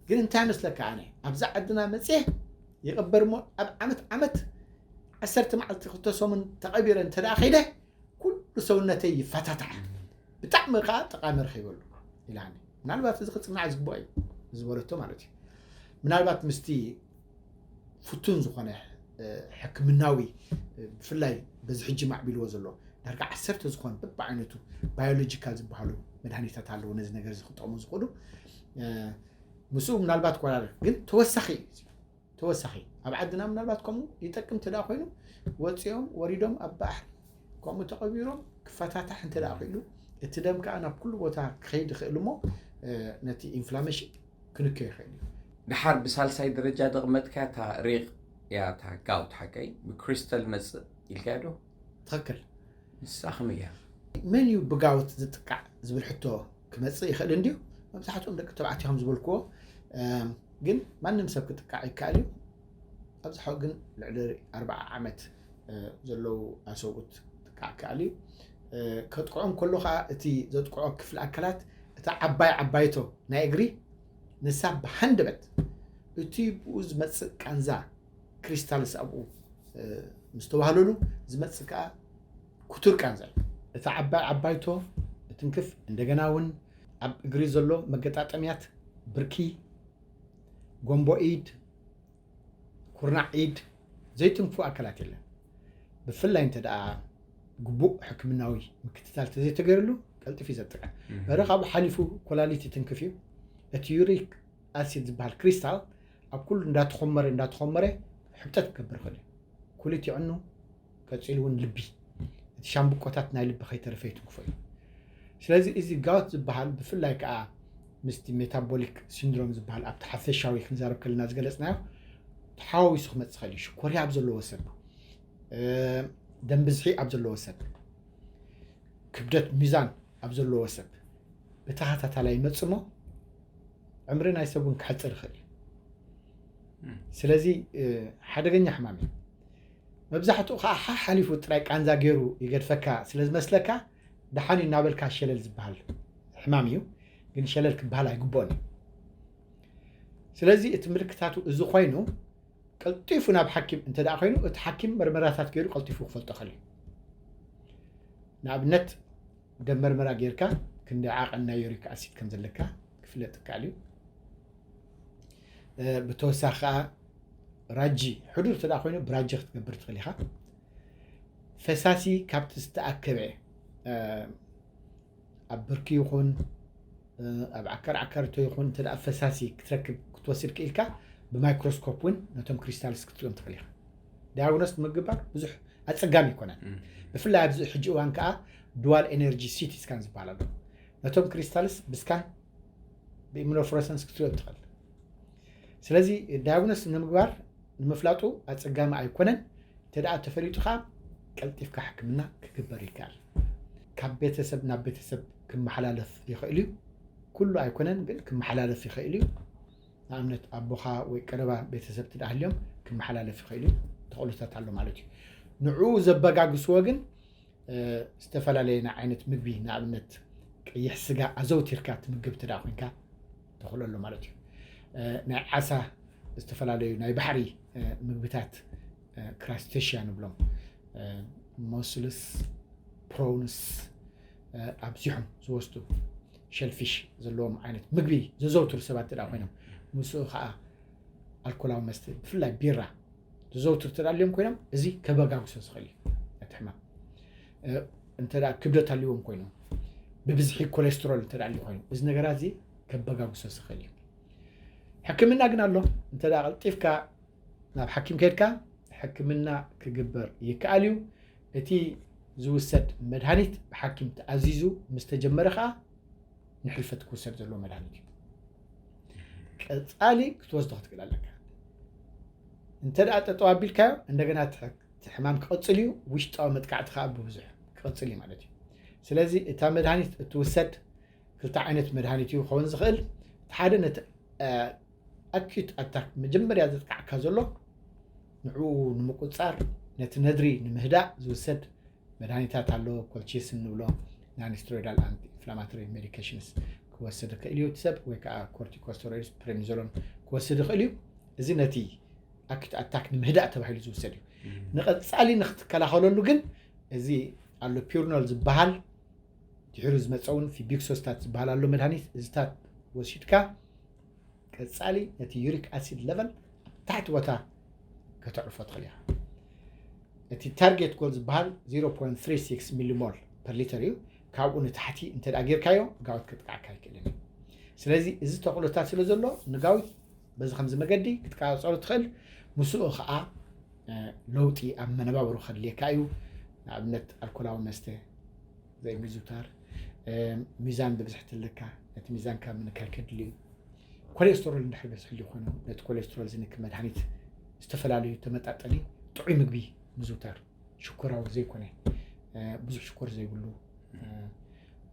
ግን እንታይ መስለካ ኣነ ኣብዚ ዓድና መፅየ ይቕበር እሞ ኣብ ዓመት ዓመት ዓሰርተ መዓልቲ ክልተ ሰሙን ተቐቢረ እንተ ደኣ ከይደ ኩሉ ሰውነተይ ይፈታታዕ ብጣዕሚ ከዓ ጠቓሚ ረኺበሉ ኢላኒ። ምናልባት እዚ ክፅናዕ ዝግብኦ እዩ ዝበለቶ ማለት እዩ። ምናልባት ምስቲ ፍቱን ዝኾነ ሕክምናዊ ብፍላይ በዚ ሕጂ ማዕቢልዎ ዘሎ ዳርጋ ዓሰርተ ዝኾኑ በብዓይነቱ ባዮሎጂካል ዝበሃሉ መድሃኒታት ኣለዉ ነዚ ነገር እዚ ክጠቕሙ ዝኽእሉ ምስኡ ምናልባት ኮራር ግን ተወሳኺ እዩ ተወሳኺ ኣብ ዓድና ምናልባት ከምኡ ይጠቅም እንተ ኮይኑ ወፂኦም ወሪዶም ኣብ ባሕሪ ከምኡ ተቐቢሮም ክፈታታሕ እንተ ክኢሉ እቲ ደም ከዓ ናብ ኩሉ ቦታ ክኸይድ ይኽእል እሞ ነቲ ኢንፍላሜሽን ክንከ ይኽእል እዩ። ድሓር ብሳልሳይ ደረጃ ደቕመጥካ እታ ሪቕ እያ እታ ጋውት ሓቀይ ብክሪስተል መፅእ ኢልካዮ ዶ? ትኽክል። ንሳ ከመይ እያ? መን እዩ ብጋውት ዝጥቃዕ ዝብል ሕቶ ክመፅእ ይኽእል እንድዩ። መብዛሕትኦም ደቂ ተባዕትዮ ከም ዝበልክዎ ግን ማንም ሰብ ክጥቃዕ ይከኣል እዩ። ኣብዝሓ ግን ልዕሊ ኣርባዓ ዓመት ዘለዉ ኣሰብኡት ክጥቃዕ ይከኣል እዩ። ከጥቅዖም ከሎ ከዓ እቲ ዘጥቅዖ ክፍሊ ኣካላት እታ ዓባይ ዓባይቶ ናይ እግሪ ንሳ ብሃንደበት እቲ ብኡ ዝመፅእ ቃንዛ ክሪስታልስ ኣብኡ ምስ ተዋህለሉ ዝመፅእ ከዓ ክቱር ቃንዛ እዩ። እታ ዓባይ ዓባይቶ እትንክፍ እንደገና እውን ኣብ እግሪ ዘሎ መገጣጠምያት ብርኪ፣ ጎንቦ ኢድ፣ ኩርናዕ ኢድ ዘይትንክፉ ኣካላት የለን። ብፍላይ እንተ ደኣ ግቡእ ሕክምናዊ ምክትታል ተዘይተገይርሉ ቀልጢፉ እዩ ዘጥቅዕ። በረ ካብኡ ሓሊፉ ኮላሊት ይትንክፍ እዩ። እቲ ዩሪክ ኣሲድ ዝበሃል ክሪስታል ኣብ ኩሉ እንዳተኾመረ እንዳተኾመረ ሕብጠት ክገብር ይኽእል እዩ። ኩሊት ይዕኑ፣ ቀፂሉ እውን ልቢ፣ እቲ ሻምብቆታት ናይ ልቢ ከይተረፈ ይትንክፎ እዩ። ስለዚ እዚ ጋውት ዝበሃል ብፍላይ ከዓ ምስቲ ሜታቦሊክ ሲንድሮም ዝበሃል ኣብቲ ሓፈሻዊ ክንዛረብ ከለና ዝገለፅናዮ ተሓዋዊሱ ክመፅእ ይኽእል እዩ። ሽኮርያ ኣብ ዘለዎ ሰብ፣ ደም ብዝሒ ኣብ ዘለዎ ሰብ፣ ክብደት ሚዛን ኣብ ዘለዎ ሰብ ብተኸታታላይ ይመፅእ እሞ ዕምሪ ናይ ሰብ እውን ክሕፅር ይኽእል እዩ። ስለዚ ሓደገኛ ሕማም እዩ። መብዛሕትኡ ከዓ ሓሓሊፉ ጥራይ ቃንዛ ገይሩ ይገድፈካ ስለ ዝመስለካ ደሓን እዩ እናበልካ ሸለል ዝበሃል ሕማም እዩ። ግን ሸለል ክበሃል ኣይግብኦን እዩ። ስለዚ እቲ ምልክታቱ እዚ ኮይኑ ቀልጢፉ ናብ ሓኪም እንተ ደኣ ኮይኑ እቲ ሓኪም መርመራታት ገይሩ ቀልጢፉ ክፈልጦ ይኽእል እዩ። ንኣብነት ደም መርመራ ጌርካ ክንደይ ዓቐን ናይ ዩሪክ ኣሲድ ከም ዘለካ ክፍለጥ ይከኣል እዩ። ብተወሳኺ ከዓ ራጂ ሕዱር እንተ ደኣ ኮይኑ ብራጂ ክትገብር ትኽእል ኢኻ። ፈሳሲ ካብቲ ዝተኣከበ ኣብ ብርኪ ይኹን ኣብ ዓከር ዓከርቶ ይኹን እንተ ደኣ ፈሳሲ ክትረክብ ክትወስድ ክኢልካ ብማይክሮስኮፕ እውን ነቶም ክሪስታልስ ክትሪኦም ትኽእል ኢኻ። ዳያግኖስ ንምግባር ብዙሕ ኣጸጋሚ ኣይኮነን። ብፍላይ ኣብዚ ሕጂ እዋን ከዓ ዱዋል ኤነርጂ ሲቲ ስካን ዝበሃል ኣሎ። ነቶም ክሪስታልስ ብስካን ብኢሚኖፍሎረሰንስ ክትሪኦ ትኽእል። ስለዚ ዳያግኖስ ንምግባር ንምፍላጡ ኣጸጋሚ ኣይኮነን። እንተ ደኣ ተፈሊጡ ከዓ ቀልጢፍካ ሕክምና ክግበር ይከኣል። ካብ ቤተሰብ ናብ ቤተሰብ ክመሓላለፍ ይኽእል እዩ። ኩሉ ኣይኮነን ግን ክመሓላለፍ ይኽእል እዩ። ንኣብነት ኣቦኻ ወይ ቀረባ ቤተሰብ ትደኣ ህልዮም ክመሓላለፍ ይኽእል እዩ። ተኽእሎታት ኣሎ ማለት እዩ። ንዕኡ ዘበጋግስዎ ግን ዝተፈላለየ ናይ ዓይነት ምግቢ ንኣብነት ቀይሕ ስጋ ኣዘውቲርካ ትምግብ ትደኣ ኮንካ ተኽእሎ ኣሎ ማለት እዩ። ናይ ዓሳ ዝተፈላለዩ ናይ ባሕሪ ምግብታት ክራስቴሽያ ንብሎም ሞስልስ ፕሮንስ ኣብዚሖም ዝወስዱ ሸልፊሽ ዘለዎም ዓይነት ምግቢ ዘዘውትሩ ሰባት ትደኣ ኮይኖም ምስኡ ከዓ ኣልኮላዊ መስተ ብፍላይ ቢራ ዘዘውትሩ ተዳልዮም ኮይኖም እዚ ከበጋግሶ ዝኽእል እዩ ነቲ ሕማም። እንተ ክብደት ኣልዎም ኮይኑ ብብዝሒ ኮሌስትሮል እንተ ኣልዩ ኮይኑ እዚ ነገራት እዚ ከበጋግሶ ዝኽእል እዩ። ሕክምና ግን ኣሎ። እንተ ቀልጢፍካ ናብ ሓኪም ከድካ ሕክምና ክግበር ይከኣል እዩ። እቲ ዝውሰድ መድሃኒት ብሓኪም ተኣዚዙ ምስ ተጀመረ ከዓ ንሕልፈት ክውሰድ ዘለዎ መድሃኒት እዩ። ቀፃሊ ክትወስዶ ክትክእል ኣለካ። እንተ ደኣ ጠጠው ኣቢልካዮ እንደገና እቲ ሕማም ክቕፅል እዩ። ውሽጣዊ መጥቃዕቲ ከዓ ብብዙሕ ክቕፅል እዩ ማለት እዩ። ስለዚ እታ መድሃኒት እትውሰድ ክልተ ዓይነት መድሃኒት እዩ ክኸውን ዝኽእል። እቲ ሓደ ነቲ ኣኪዩት ኣታክ መጀመርያ ዘጥቃዕካ ዘሎ ንዕኡ ንምቁፃር ነቲ ነድሪ ንምህዳእ ዝውሰድ መድሃኒታት ኣሎ። ኮልቺስን ንብሎ ናንስትሮይዳል ኣንቲ ኢንፍላማቶሪ ሜዲኬሽንስ ክወስድ ይኽእል እዩ እቲ ሰብ ወይ ከዓ ኮርቲኮስቴሮይድስ ፕሬኒዞሎን ክወስድ ይኽእል እዩ። እዚ ነቲ ኣኪዩት ኣታክ ንምህዳእ ተባሂሉ ዝውሰድ እዩ። ንቐፃሊ ንክትከላኸለሉ ግን እዚ ኣሎ ፒርኖል ዝበሃል ድሕሩ ዝመፀ እውን ፊቢክሶስታት ዝበሃል ኣሎ መድሃኒት እዚታት ወሲድካ ቀፃሊ ነቲ ዩሪክ ኣሲድ ለቨል ታሕቲ ቦታ ከተዕርፎ ትኽእል ኢኻ። እቲ ታርጌት ጎል ዝበሃል ዜሮ ፖይንት ትሪ ሲክስ ሚሊሞል ፐር ሊተር እዩ። ካብኡ ንታሕቲ እንተ ደኣ ጌርካዮ ጋውት ከጥቃዕካ ኣይክእልን እዩ። ስለዚ እዚ ተኽእሎታት ስለ ዘሎ ንጋውት በዚ ከምዚ መገዲ ክትቃጸሎ ትኽእል። ምስኡ ኸዓ ለውጢ ኣብ መነባብሮ ከድልየካ እዩ። ንኣብነት ኣልኮላዊ መስተ ዘይምዝውታር፣ ሚዛን ብብዝሒ ትልካ ነቲ ሚዛንካ ምንካይ ከድሊ እዩ። ኮሌስትሮል እንድሕር በዝሕሉ ኮይኑ ነቲ ኮሌስትሮል ዝንኪ መድሃኒት ዝተፈላለዩ ተመጣጠኒ ጥዑይ ምግቢ ምዝውታር ሽኮራዊ ዘይኮነ ብዙሕ ሽኮር ዘይብሉ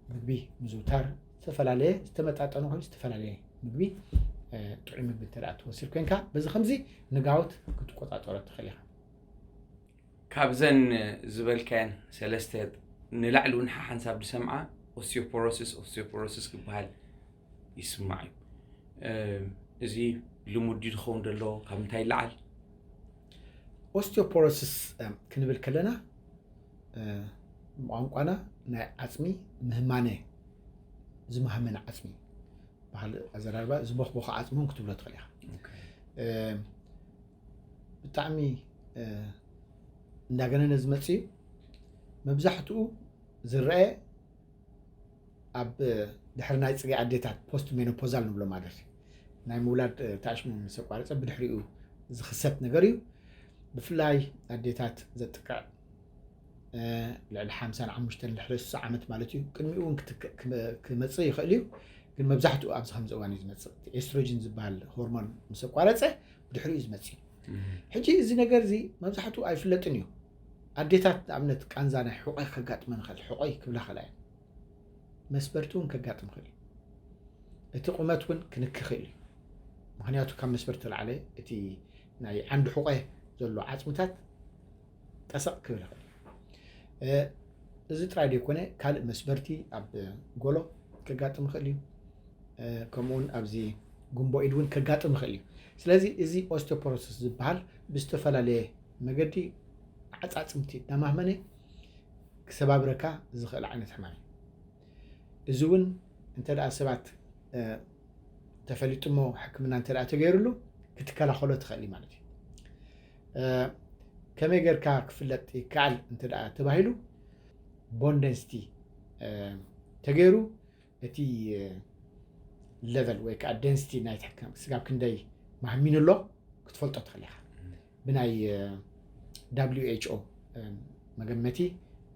ምግቢ ምዝውታር ዝተፈላለየ ዝተመጣጠነ ኮይኑ ዝተፈላለየ ምግቢ ጥዑይ ምግቢ እንተ ትወስድ ኮይንካ በዚ ከምዚ ንጋውት ክትቆፃፀሮ ትኽእል ኢኻ። ካብዘን ዝበልካየን ሰለስተ ንላዕሊ እውን ሓሓንሳብ ዝሰምዓ ኦስቲዮፖሮሲስ ኦስቲዮፖሮሲስ ክበሃል ይስማዕ እዩ። እዚ ልሙድ ድዩ ዝኸውን ዘሎ? ካብ ምንታይ ይለዓል? ኦስቲዮፖሮሲስ ክንብል ከለና ብቋንቋና ናይ ዓፅሚ ምህማነ፣ ዝመሃመነ ዓፅሚ፣ ባህል ኣዘራርባ ዝበኽበኸ ዓፅሚ እውን ክትብሎ ትኽእል ኢኻ። ብጣዕሚ እንዳገነነ ዝመፅእ እዩ። መብዛሕትኡ ዝረአ ኣብ ድሕሪ ናይ ፅገይ ኣዴታት፣ ፖስት ሜኖፖዛል ንብሎ ማለት እዩ። ናይ ምውላድ ታሽሙ ምስ ኣቋረፀ ብድሕሪኡ ዝኽሰት ነገር እዩ። ብፍላይ ኣዴታት ዘጥቅዕ ልዕሊ ሓምሳን ሓሙሽተን ልዕሊ ስሳ ዓመት ማለት እዩ። ቅድሚኡ እውን ክመፅእ ይኽእል እዩ፣ ግን መብዛሕትኡ ኣብዚ ከምዚ እዋን እዩ ዝመፅእ። ኤስትሮጅን ዝበሃል ሆርሞን ምስ ኣቋረፀ ብድሕሪኡ ዝመፅእ እዩ። ሕጂ እዚ ነገር እዚ መብዛሕትኡ ኣይፍለጥን እዩ። ኣዴታት ንኣብነት ቃንዛ ናይ ሕቆይ ከጋጥመን ይኽእል፣ ሕቆይ ክብላ ይኽእላ እየን። መስበርቲ እውን ከጋጥም ይኽእል እዩ። እቲ ቁመት እውን ክንኪ ይኽእል እዩ። ምክንያቱ ካብ መስበርቲ ተላዕለ እቲ ናይ ዓንዲ ሕቆ ዘሎ ዓፅምታት ጠሰቕ ክብል ይኽእል እዩ። እዚ ጥራይ ዘይኮነ ካልእ መስበርቲ ኣብ ጎሎ ከጋጥም ይኽእል እዩ። ከምኡውን ኣብዚ ጉንቦ ኢድ እውን ከጋጥም ይኽእል እዩ። ስለዚ እዚ ኦስቲዮፖሮሲስ ዝበሃል ብዝተፈላለየ መገዲ ዓፃፅምቲ እናማህመነ ክሰባብረካ ዝኽእል ዓይነት ሕማም እዩ። እዚ እውን እንተ ደኣ ሰባት ተፈሊጡ እሞ ሕክምና እንተ ደኣ ተገይሩሉ ክትከላኸሎ ትኽእል እዩ ማለት እዩ። ከመይ ጌርካ ክፍለጥ ይከኣል እንተ ደኣ ተባሂሉ፣ ቦን ደንስቲ ተገይሩ እቲ ሌቨል ወይ ከዓ ደንስቲ ናይ ስጋብ ክንደይ ማህሚኑ ኣሎ ክትፈልጦ ትኽእል ኢኻ። ብናይ ደብሊው ኤች ኦ መገመቲ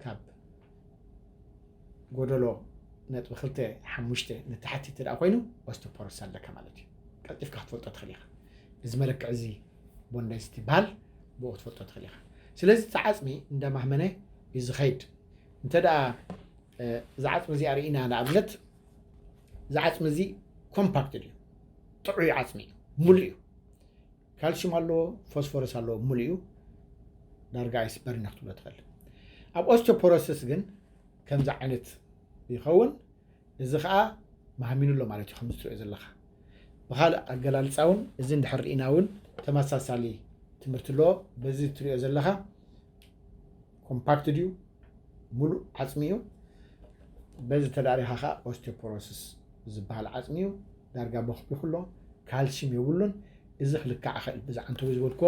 ካብ ጎደሎ ነጥቢ ክልተ ሓሙሽተ ንታሕቲ እንተ ደኣ ኮይኑ ኦስቲዮፖሮሲስ ኣለካ ማለት እዩ። ቀልጢፍካ ክትፈልጦ ትኽእል ኢኻ። እዚ መለክዒ እዚ ቦን ደንስቲ ይበሃል፣ ብኡ ክትፈልጦ ትኽእል ኢኻ። ስለዚ እቲ ዓፅሚ እንዳማህመነ እዩ ዝኸይድ። እንተ ደኣ እዚ ዓፅሚ እዚኣ ርኢና ንኣብነት፣ እዚ ዓፅሚ እዚ ኮምፓክትድ እዩ፣ ጥዑይ ዓፅሚ እዩ፣ ሙሉእ እዩ። ካልሽም ኣለዎ፣ ፎስፎረስ ኣለዎ፣ ሙሉእ እዩ። ዳርጋ ኣይስበርን ክትብሎ ትኽእል። ኣብ ኦስቲዮፖሮሲስ ግን ከምዚ ዓይነት ይኸውን። እዚ ከዓ ማህሚኑ ኣሎ ማለት እዩ፣ ከምዚ ትሪኦ ዘለኻ። ብኻልእ ኣገላልፃ እውን እዚ እንድሕር ርኢና እውን ተመሳሳሊ ትምህርቲ ኣለዎ። በዚ ትሪኦ ዘለኻ ኮምፓክትድ እዩ፣ ሙሉእ ዓፅሚ እዩ። በዚ ተዳሪኻ ከዓ ኦስቲዮፖሮሲስ ዝበሃል ዓፅሚ እዩ። ዳርጋ በኽቢኹ ኣሎ፣ ካልሽም የብሉን። እዚ ክልካዕ ይኽእል፣ ብዚ ዓንተቦይ ዝበልኮ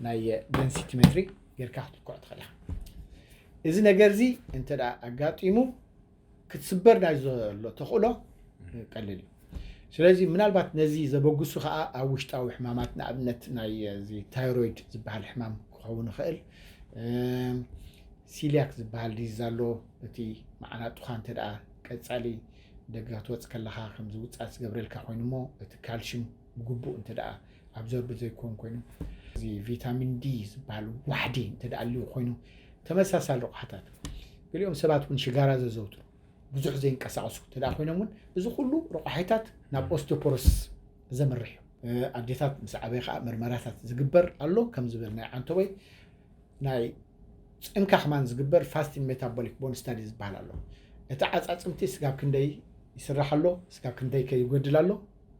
ናይ ደንሲቲሜትሪ ጌርካ ክትልክዖ ትኽእል ኢኻ። እዚ ነገር እዚ እንተ ደኣ ኣጋጢሙ ክትስበር ናይ ዘሎ ተኽእሎ ቀሊል እዩ። ስለዚ ምናልባት ነዚ ዘበግሱ ከዓ ኣብ ውሽጣዊ ሕማማት፣ ንኣብነት ናይ እዚ ታይሮይድ ዝበሃል ሕማም ክኸውን ይኽእል። ሲሊያክ ዝበሃል ዲዚዝ ኣሎ። እቲ መዓናጡኻ እንተ ደኣ ቀጻሊ ደገ ክትወጽእ ከለኻ ከምዚ ውጽኣት ዝገብረልካ ኮይኑ እሞ እቲ ካልሽም ብግቡእ እንተ ደኣ ኣብዞርብ ዘይኮን ኮይኑ፣ እዚ ቪታሚን ዲ ዝበሃል ዋሕዲ እንተ ደኣ ኣልዩ ኮይኑ፣ ተመሳሳሊ ረቑሓታት። ገሊኦም ሰባት እውን ሽጋራ ዘዘውትሩ፣ ብዙሕ ዘይንቀሳቐሱ እንተ ደኣ ኮይኖም እውን፣ እዚ ኩሉ ረቑሓታት ናብ ኦስቲዮፖሮሲስ ዘምርሕ እዩ። ኣዴታት ምስ ዓበየ ከዓ ምርመራታት ዝግበር ኣሎ። ከም ዝበልናዮ ዓንተቦይ ናይ ፂምካ ከማን ዝግበር ፋስቲን ሜታቦሊክ ቦን ስታዲ ዝበሃል ኣሎ። እቲ ዓፃፅምቲ ስጋብ ክንደይ ይስራሕ ኣሎ፣ ስጋብ ክንደይ ከ ይጎድል ኣሎ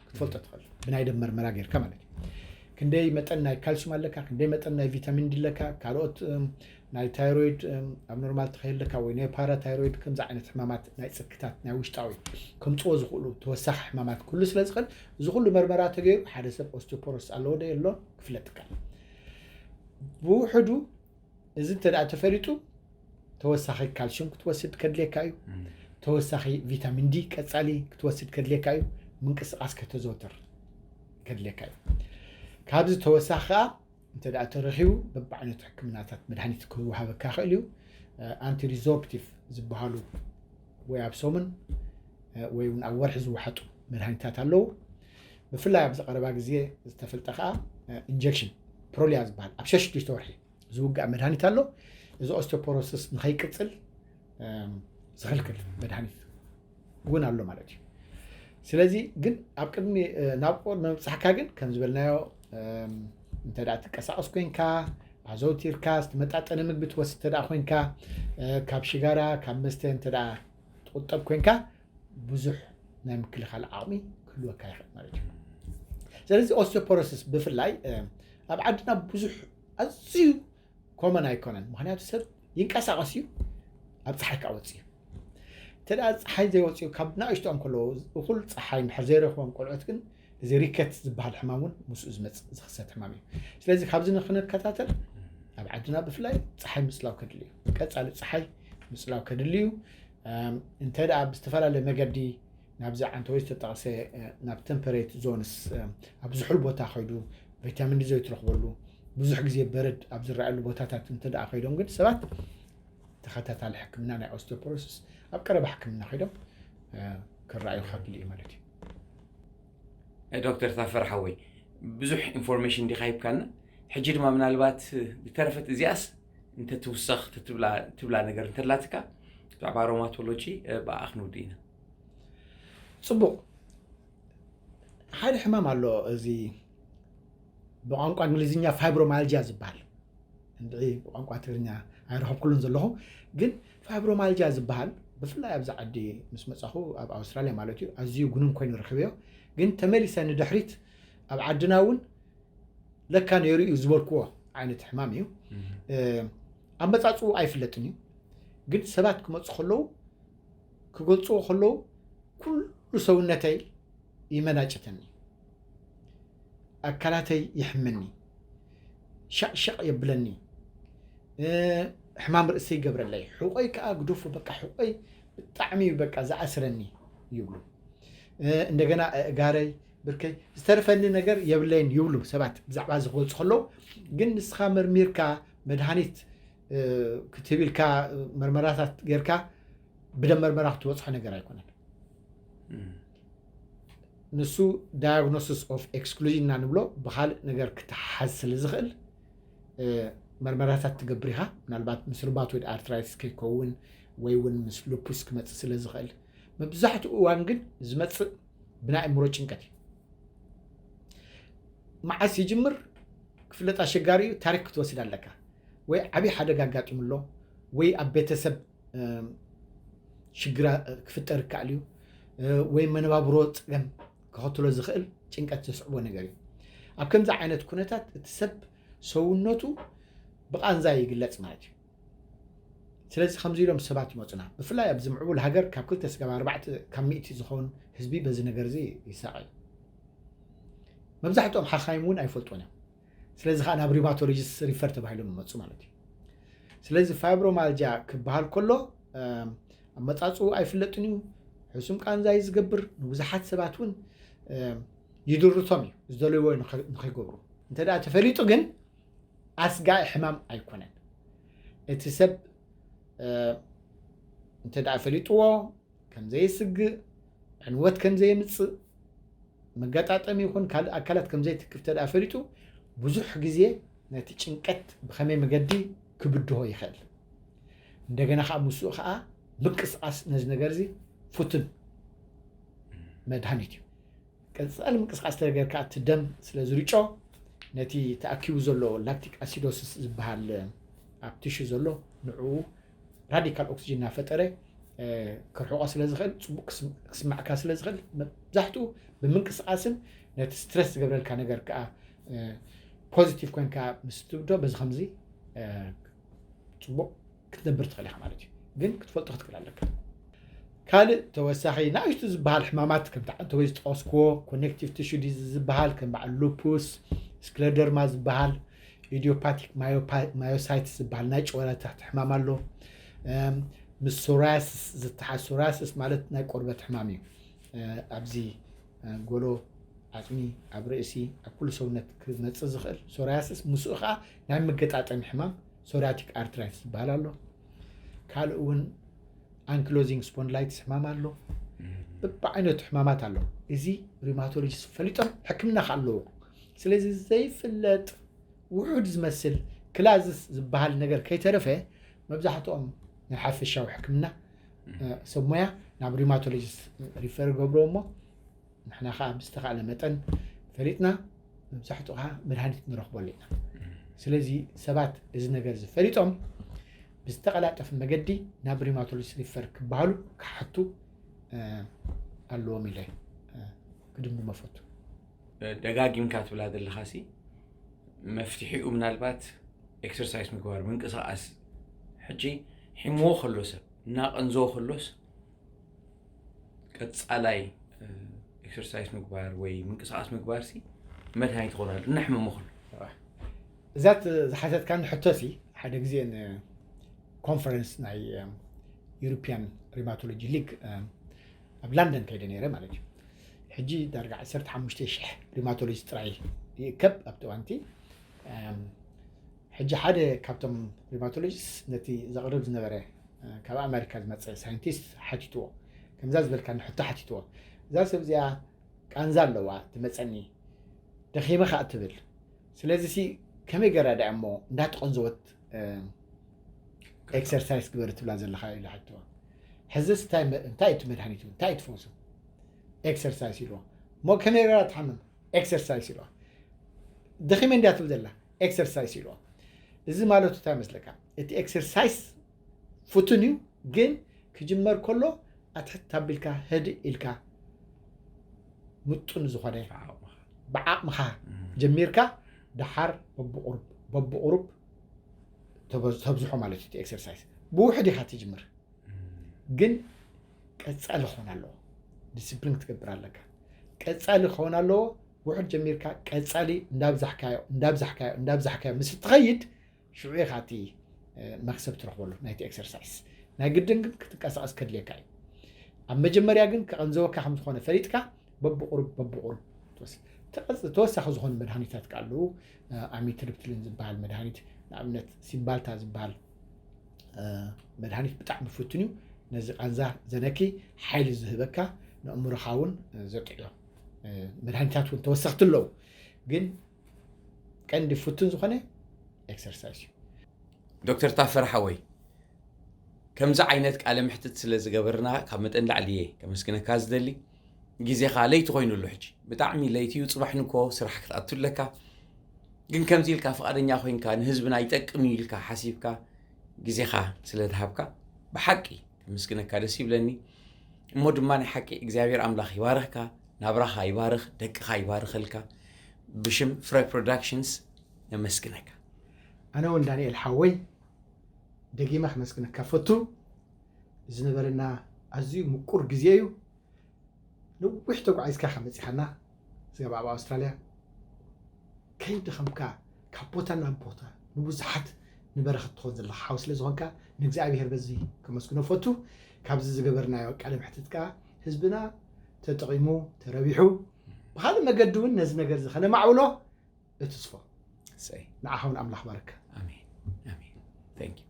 ክትፈልጦ ትኽእል፣ ብናይ ደም መርመራ ጌርካ ማለት እዩ። ክንደይ መጠን ናይ ካልሲዩም ኣለካ፣ ክንደይ መጠን ናይ ቪታሚን ዲ ኣለካ፣ ካልኦት ናይ ታይሮይድ ኣብ ኖርማል ተኸይለካ ወይ ናይ ፓራታይሮይድ፣ ከምዚ ዓይነት ሕማማት ናይ ፅክታት ናይ ውሽጣዊ ከምፅዎ ዝኽእሉ ተወሳኺ ሕማማት ኩሉ ስለ ዝኽእል፣ እዚ ኩሉ መርመራ ተገይሩ ሓደ ሰብ ኦስቲዮፖሮስ ኣለዎ ዶ የሎ ክፍለጥ ይከኣል። ብውሕዱ እዚ እንተ ደኣ ተፈሊጡ ተወሳኺ ካልሽም ክትወስድ ከድልየካ እዩ። ተወሳኺ ቪታሚን ዲ ቀጻሊ ክትወስድ ከድልየካ እዩ። ምንቅስቓስ ከተዘውትር ከድልየካ እዩ። ካብዚ ተወሳኺ ከዓ እንተ ደኣ ተረኺቡ በብዓይነቱ ሕክምናታት መድሃኒት ክወሃበካ ይኽእል እዩ። ኣንቲ ሪዞርፕቲቭ ዝበሃሉ ወይ ኣብ ሰሙን ወይ እውን ኣብ ወርሒ ዝወሓጡ መድሃኒታት ኣለዉ። ብፍላይ ኣብዚ ቀረባ ግዜ ዝተፈልጠ ከዓ ኢንጀክሽን ፕሮሊያ ዝበሃል ኣብ ሸዱሽተ ወርሒ ዝውጋእ መድሃኒት ኣሎ። እዚ ኦስቲዮፖሮሲስ ንኸይቅፅል ዝኽልክል መድሃኒት እውን ኣሎ ማለት እዩ። ስለዚ ግን ኣብ ቅድሚ ናብ ቆር ምብፃሕካ ግን ከም ዝበልናዮ እንተ ደኣ ትንቀሳቐስ ኮይንካ ኣዘውቲርካ ዝተመጣጠነ ምግቢ ትወስድ እንተ ደኣ ኮይንካ፣ እ፣ ካብ ሽጋራ፣ ካብ መስተ እንተ ደኣ ትቑጠብ ኮይንካ፣ ብዙሕ ናይ ምክልኻል ዓቕሚ ክህልወካ ይኽእል ማለት እዩ። ስለዚ ኦስቲዮፖሮሲስ ብፍላይ፣ እ፣ ኣብ ዓድና ብዙሕ ኣዝዩ ኮመን ኣይኮነን። ምኽንያቱ ሰብ ይንቀሳቐስ እዩ፣ ኣብ ፀሓይ ከዓ ወፂ እዩ። እንተ ደኣ ፀሓይ ዘይወፅኡ ካብ ንእሽቶኦም ከለዉ እኹል ፀሓይ እንድሕር ዘይረኽቦም ቆልዑት ግን እዚ ሪከት ዝበሃል ሕማም እውን ምስኡ ዝመፅእ ዝኽሰት ሕማም እዩ። ስለዚ ካብዚ ንክንከታተል ኣብ ዓድና ብፍላይ ፀሓይ ምፅላው ከድሊ እዩ። ቀፃሊ ፀሓይ ምፅላው ከድሊ እዩ። እም፣ እንተ ደኣ ብዝተፈላለየ መገዲ ናብዚ ዓንተወይ ዝተጠቕሰ፣ እ፣ ናብ ቴምፐሬት ዞንስ፣ እ፣ ኣብ ዝሑል ቦታ ከይዱ ቪታሚን ዲ ዘይትረኽበሉ ብዙሕ ግዜ በረድ ኣብ ዝረኣየሉ ቦታታት እንተ ደኣ ከይዶም ግን ሰባት ተኸታታሊ ሕክምና ናይ ኦስቲዮፖሮሲስ ኣብ ቀረባ ሕክምና ከይዶም፣ እ፣ ክረኣዩ ከድሊ እዩ ማለት እዩ። እ፣ ዶክተር ታፈር ሓወይ፣ ብዙሕ ኢንፎርሜሽን እንዲኻ ሂብካና። ሕጂ ድማ ምናልባት፣ እ፣ ዝተረፈት እዚኣስ እንተ ትውሰኽ ትብላ ትብላ ነገር እንተላትካ ብዛዕባ ሮማቶሎጂ፣ እ፣ ብኣኣ ክንውድእ ኢና። ጽቡቕ። ሓደ ሕማም ኣሎ፣ እዚ ብቋንቋ እንግሊዝኛ ፋይብሮማልጂያ ዝበሃል። እንድዒ ብቋንቋ ትግርኛ ኣይረኸብኩሉን ዘለኹ፣ ግን ፋይብሮማልጂያ ዝበሃል ብፍላይ ኣብዚ ዓዲ ምስ መጻኹ፣ ኣብ ኣውስትራልያ ማለት እዩ፣ ኣዝዩ ጉኑን ኮይኑ ረኺበዮ። ግን ተመሊሰ ንድሕሪት ኣብ ዓድና እውን ለካ ነይሩ እዩ ዝበልክዎ ዓይነት ሕማም እዩ። እ፣ ኣመጻጽኡ ኣይፍለጥን እዩ፣ ግን ሰባት ክመጹ ከለዉ ክገልጽዎ ከለዉ ኩሉ ሰውነተይ ይመናጨተኒ፣ ኣካላተይ ይሕመኒ፣ ሻቕሻቕ የብለኒ፣ እ፣ ሕማም ርእሲ ይገብረለይ፣ ሕቆይ ከዓ ግደፎ፣ በቃ ሕቆይ ብጣዕሚ እዩ በቃ ዝኣስረኒ ይብሉ። እ፣ እንደገና ኣእጋረይ፣ ብርከይ ዝተርፈኒ ነገር የብለይን ይብሉ ሰባት ብዛዕባ እዚ ክገልጹ ከለዉ። ግን ንስኻ መርሚርካ መድሃኒት፣ እ፣ ክትህብ ኢልካ መርመራታት ጌርካ ብደም መርመራ ክትበጽሖ ነገር ኣይኮነን። እም። ንሱ ዳያግኖሲስ ኦፍ ኤክስክሉዥን ኢና ንብሎ፣ ብኻልእ ነገር ክተሓዝ ስለ ዝኽእል፣ እ፣ መርመራታት ትገብር ኢኻ። ምናልባት ምስ ሩማቶይድ ኣርትራይትስ ከይከውን ወይ እውን ምስ ሉፑስ ክመጽእ ስለ ዝኽእል፣ መብዛሕትኡ እዋን ግን ዝመጽእ ብናይ ኣእምሮ ጭንቀት እዩ። መዓስ ይጅምር ክፍለጥ ኣሸጋሪ እዩ። ታሪክ ክትወስድ ኣለካ። ወይ ዓብዪ ሓደጋ ኣጋጢሙ ኣሎ፣ ወይ ኣብ ቤተሰብ፣ እም፣ ሽግራ ክፍጠር ይከኣል እዩ፣ እ፣ ወይ መነባብሮ ጸገም ከኸትሎ ዝኽእል ጭንቀት ዘስዕቦ ነገር እዩ። ኣብ ከምዚ ዓይነት ኩነታት እቲ ሰብ ሰውነቱ ብቓንዛ ይግለጽ ማለት እዩ። ስለዚ ከምዚ ኢሎም ሰባት ይመጹና። ብፍላይ ኣብዚ ምዕቡል ሃገር ካብ ክልተ ስጋብ ኣርባዕተ ካብ ሚእቲ ዝኸውን ህዝቢ በዚ ነገር እዚ ይሳቐ እዩ። መብዛሕትኦም ሓኻይም እውን ኣይፈልጡን እዮም። ስለዚ ከዓ ናብ ሪማቶሎጂስት ሪፈር ተባሂሎም ይመፁ ማለት እዩ። ስለዚ ፋይብሮማልጃ ክበሃል ከሎ፣ እም፣ ኣመፃፅኡ ኣይፍለጥን እዩ። ሕሱም ቃንዛ እዩ ዝገብር። ንብዙሓት ሰባት እውን፣ እም፣ ይድርቶም እዩ፣ ዝደለይዎ ንኸ-፣ ንኸይገብሩ። እንተ ደኣ ተፈሊጡ ግን ኣስጋኢ ሕማም ኣይኮነን። እቲ ሰብ፣ እ፣ እንተ ደኣ ፈሊጥዎ ከም ዘየስግእ፣ ዕንወት ከም ዘየምጽእ፣ መገጣጠሚ ይኹን ካልእ ኣካላት ከም ዘይትክፍ እንተ ደኣ ፈሊጡ፣ ብዙሕ ግዜ ነቲ ጭንቀት ብኸመይ መገዲ ክብድሆ ይኽእል። እንደገና ከዓ ምስኡ ከዓ ምንቅስቓስ ነዚ ነገር እዚ ፍቱን መድሃኒት እዩ። ቀጻሊ ምንቅስቓስ ተገርካ እቲ ደም ስለ ዝርጮ ነቲ ተኣኪቡ ዘሎ ላክቲክ ኣሲዶሲስ ዝበሃል ኣብ ቲሹ ዘሎ ንዕኡ ራዲካል ኦክሲጅን እናፈጠረ፣ እ፣ ክርሕቆ ስለ ዝኽእል፣ ጽቡቕ ክስም-፣ ክስማዕካ ስለ ዝኽእል፣ መብዛሕትኡ ብምንቅስቓስን ነቲ ስትረስ ዝገብረልካ ነገር ከኣ፣ እ፣ ፖዚቲቭ ኮንካ ምስ ትብዶ በዚ ከምዚ፣ እ፣ ጽቡቕ ክትነብር ትኽእል ኢኻ ማለት እዩ። ግን ክትፈልጦ ክትክእል ኣለካ። ካልእ ተወሳኺ ንኣሽቱ ዝበሃል ሕማማት ከምቲ ዓንተወይ ዝጠቐስክዎ ኮኔክቲቭ ቲሹ ዲዚዝ ዝበሃል ከም በዓል ሉፑስ፣ ስክለደርማ ዝበሃል፣ ኢዲዮፓቲክ ማዮፓ-፣ ማዮሳይትስ ዝበሃል ናይ ጨወራታት ሕማም ኣሎ። እም፣ ምስ ሶራያስስ ዝተሓዝ፣ ሶራያስስ ማለት ናይ ቆርበት ሕማም እዩ። እ፣ ኣብዚ፣ እ፣ ጎሎ ዓጽሚ፣ ኣብ ርእሲ፣ ኣብ ኩሉ ሰውነት ክመጽእ ዝኽእል ሶራያስስ፣ ምስኡ ኸኣ ናይ መገጣጠሚ ሕማም ሶሪያቲክ ኣርትራይትስ ዝበሃል ኣሎ። ካልእ እውን ኣንክሎዚንግ ስፖንድላይትስ ሕማም ኣሎ። በብዓይነቱ ሕማማት ኣሎ። እዚ ሪማቶሎጂስት ፈሊጦም ሕክምና ከ ኣለዎ። ስለዚ ዘይፍለጥ ውሑድ ዝመስል ክላዝስ ዝበሃል ነገር ከይተረፈ መብዛሕትኦም ናይ ሓፈሻዊ ሕክምና፣ እ፣ ሰብ ሞያ ናብ ሪማቶሎጂስት ሪፈር ገብርዎ እሞ ንሕና ከዓ ብዝተኻእለ መጠን ፈሊጥና መብዛሕትኡ ከዓ መድሃኒት ንረኽበሉ ኢና። ስለዚ ሰባት እዚ ነገር እዚ ፈሊጦም ብዝተቐላጠፈ መገዲ ናብ ሪማቶሎጂስት ሪፈር ክበሃሉ ክሓቱ ኣለዎም ኢለ ክድምድሞ ፈቱ። ደጋጊምካ ትብላ ዘለኻ ሲ መፍትሒኡ ምናልባት ኤክሰርሳይስ ምግባር፣ ምንቅስቃስ። ሕጂ ሒምዎ ከሎ ሰብ እናቐንዘዎ ከሎስ ቀፃላይ ኤክሰርሳይስ ምግባር ወይ ምንቅስቃስ ምግባር ሲ መድሃኒት ይኾናል እናሕመሞ ከሎ። እዛት ዝሓተትካን ሕቶ ሲ ሓደ ግዜ ኮንፈረንስ ናይ ዩሮፒያን ሪማቶሎጂ ሊግ ኣብ ላንደን ከይደ ነይረ ማለት እዩ። ሕጂ ዳርጋ ዓሰርተ ሓሙሽተ ሽሕ ሪማቶሎጂ ጥራይ ይእከብ ኣብቲ እዋንቲ። ሕጂ ሓደ ካብቶም ሪማቶሎጂስት ነቲ ዘቕርብ ዝነበረ ካብ ኣሜሪካ ዝመፀ ሳይንቲስት ሓቲትዎ። ከምዛ ዝበልካ ሕቶ ሓቲትዎ። እዛ ሰብ እዚኣ ቃንዛ ኣለዋ ትመፀኒ፣ ደኺመ ከዓ ትብል። ስለዚ ሲ ከመይ ገራ ዳ እሞ እንዳተቐንዘወት ኤክሰርሳይስ ግበር ትብላ ዘለኻ ኢሉ ሓትዋ። ሕዝስ እንታይ እዩ መድሃኒቱ? እንታይ እዩ ትፈውሱ? ኤክሰርሳይስ ኢልዋ። እሞ ከመይ ገራ ትሓምም? ኤክሰርሳይስ ኢልዋ። ደኺመ እንዲያ ትብል ዘላ ኤክሰርሳይስ ኢልዋ። እዚ ማለቱ እንታይ መስለካ? እቲ ኤክሰርሳይስ ፍቱን እዩ፣ ግን ክጅመር ከሎ ኣትሕት ኣቢልካ ህድእ ኢልካ ምጡን ዝኾነ ብዓቕምኻ ጀሚርካ ደሓር በብቑሩብ በብቑሩብ ተብዝሖ ማለት እዩ። ኤክሰርሳይስ ብውሕድ ኢኻ ትጅምር፣ ግን ቀፃሊ ክኾን ኣለዎ። ዲስፕሊን ክትገብር ኣለካ። ቀፃሊ ክኾን ኣለዎ። ውሕድ ጀሚርካ ቀፃሊ እንዳብዛሕካዮ እንዳብዛሕካዮ እንዳብዛሕካዮ ምስ እትኸይድ ሽዑ ኢኻ እቲ መክሰብ ትረኽበሉ ናይቲ ኤክሰርሳይስ። ናይ ግድን ግን ክትንቀሳቐስ ከድልየካ እዩ። ኣብ መጀመርያ ግን ከቐንዘወካ ከም ዝኾነ ፈሊጥካ በብቑሩብ በብቑሩብ ተወሳኺ ዝኾኑ መድሃኒታት ከ ኣለዉ። ኣሚትሪፕትሊን ዝበሃል መድሃኒት ንኣብነት ሲምባልታ ዝበሃል መድሃኒት ብጣዕሚ ፍቱን እዩ። ነዚ ቃንዛ ዘነኪ ሓይሊ ዝህበካ ንእምሮኻ እውን ዘጥዕዮ መድሃኒታት እውን ተወሰኽቲ ኣለዉ። ግን ቀንዲ ፍቱን ዝኾነ ኤክሰርሳይስ እዩ። ዶክተር ታፈረ ሓወይ፣ ከምዚ ዓይነት ቃለ ምሕትት ስለ ዝገበርና ካብ መጠን ላዕሊ እየ ከመስግነካ ዝደሊ። ግዜኻ ለይቲ ኮይኑ ኣሎ ሕጂ፣ ብጣዕሚ ለይቲ እዩ። ፅባሕ ንኮ ስራሕ ክትኣቱ ኣለካ፣ ግን ከምዚ ኢልካ ፍቓደኛ ኮይንካ ንህዝብና ይጠቅም እዩ ኢልካ ሓሲብካ ግዜኻ ስለ ዝሃብካ ብሓቂ ከመስግነካ ደስ ይብለኒ። እሞ ድማ ናይ ሓቂ እግዚኣብሔር ኣምላኽ ይባርኽካ፣ ናብራኻ ይባርኽ፣ ደቅኻ ይባርኸልካ። ብሽም ፍረ ፕሮዳክሽንስ ነመስግነካ። ኣነ እውን ዳንኤል ሓወይ ደጊመ ከመስግነካ ፈቱ። ዝነበረና ኣዝዩ ምቁር ግዜ እዩ። ነዊሕ ተጓዒዝካ ከመፂኻና ስጋብ ኣብ ኣውስትራልያ ከይደኸምካ ካብ ቦታ ናብ ቦታ ንብዙሓት ንበረኸት ትኾን ዘለኻ ሓው ስለ ዝኾንካ ንእግዚኣብሔር በዚ ከመስግኖ ፈቱ። ካብዚ ዝገበርናዮ ቃለ ምሕትት ከዓ ህዝብና ተጠቒሙ ተረቢሑ ብካልእ መገዲ እውን ነዚ ነገር እዚ ከነማዕብሎ እትስፎ ሰይ ንዓኻ እውን ኣምላኽ ባርካ። ኣሜን ኣሜን። Thank you።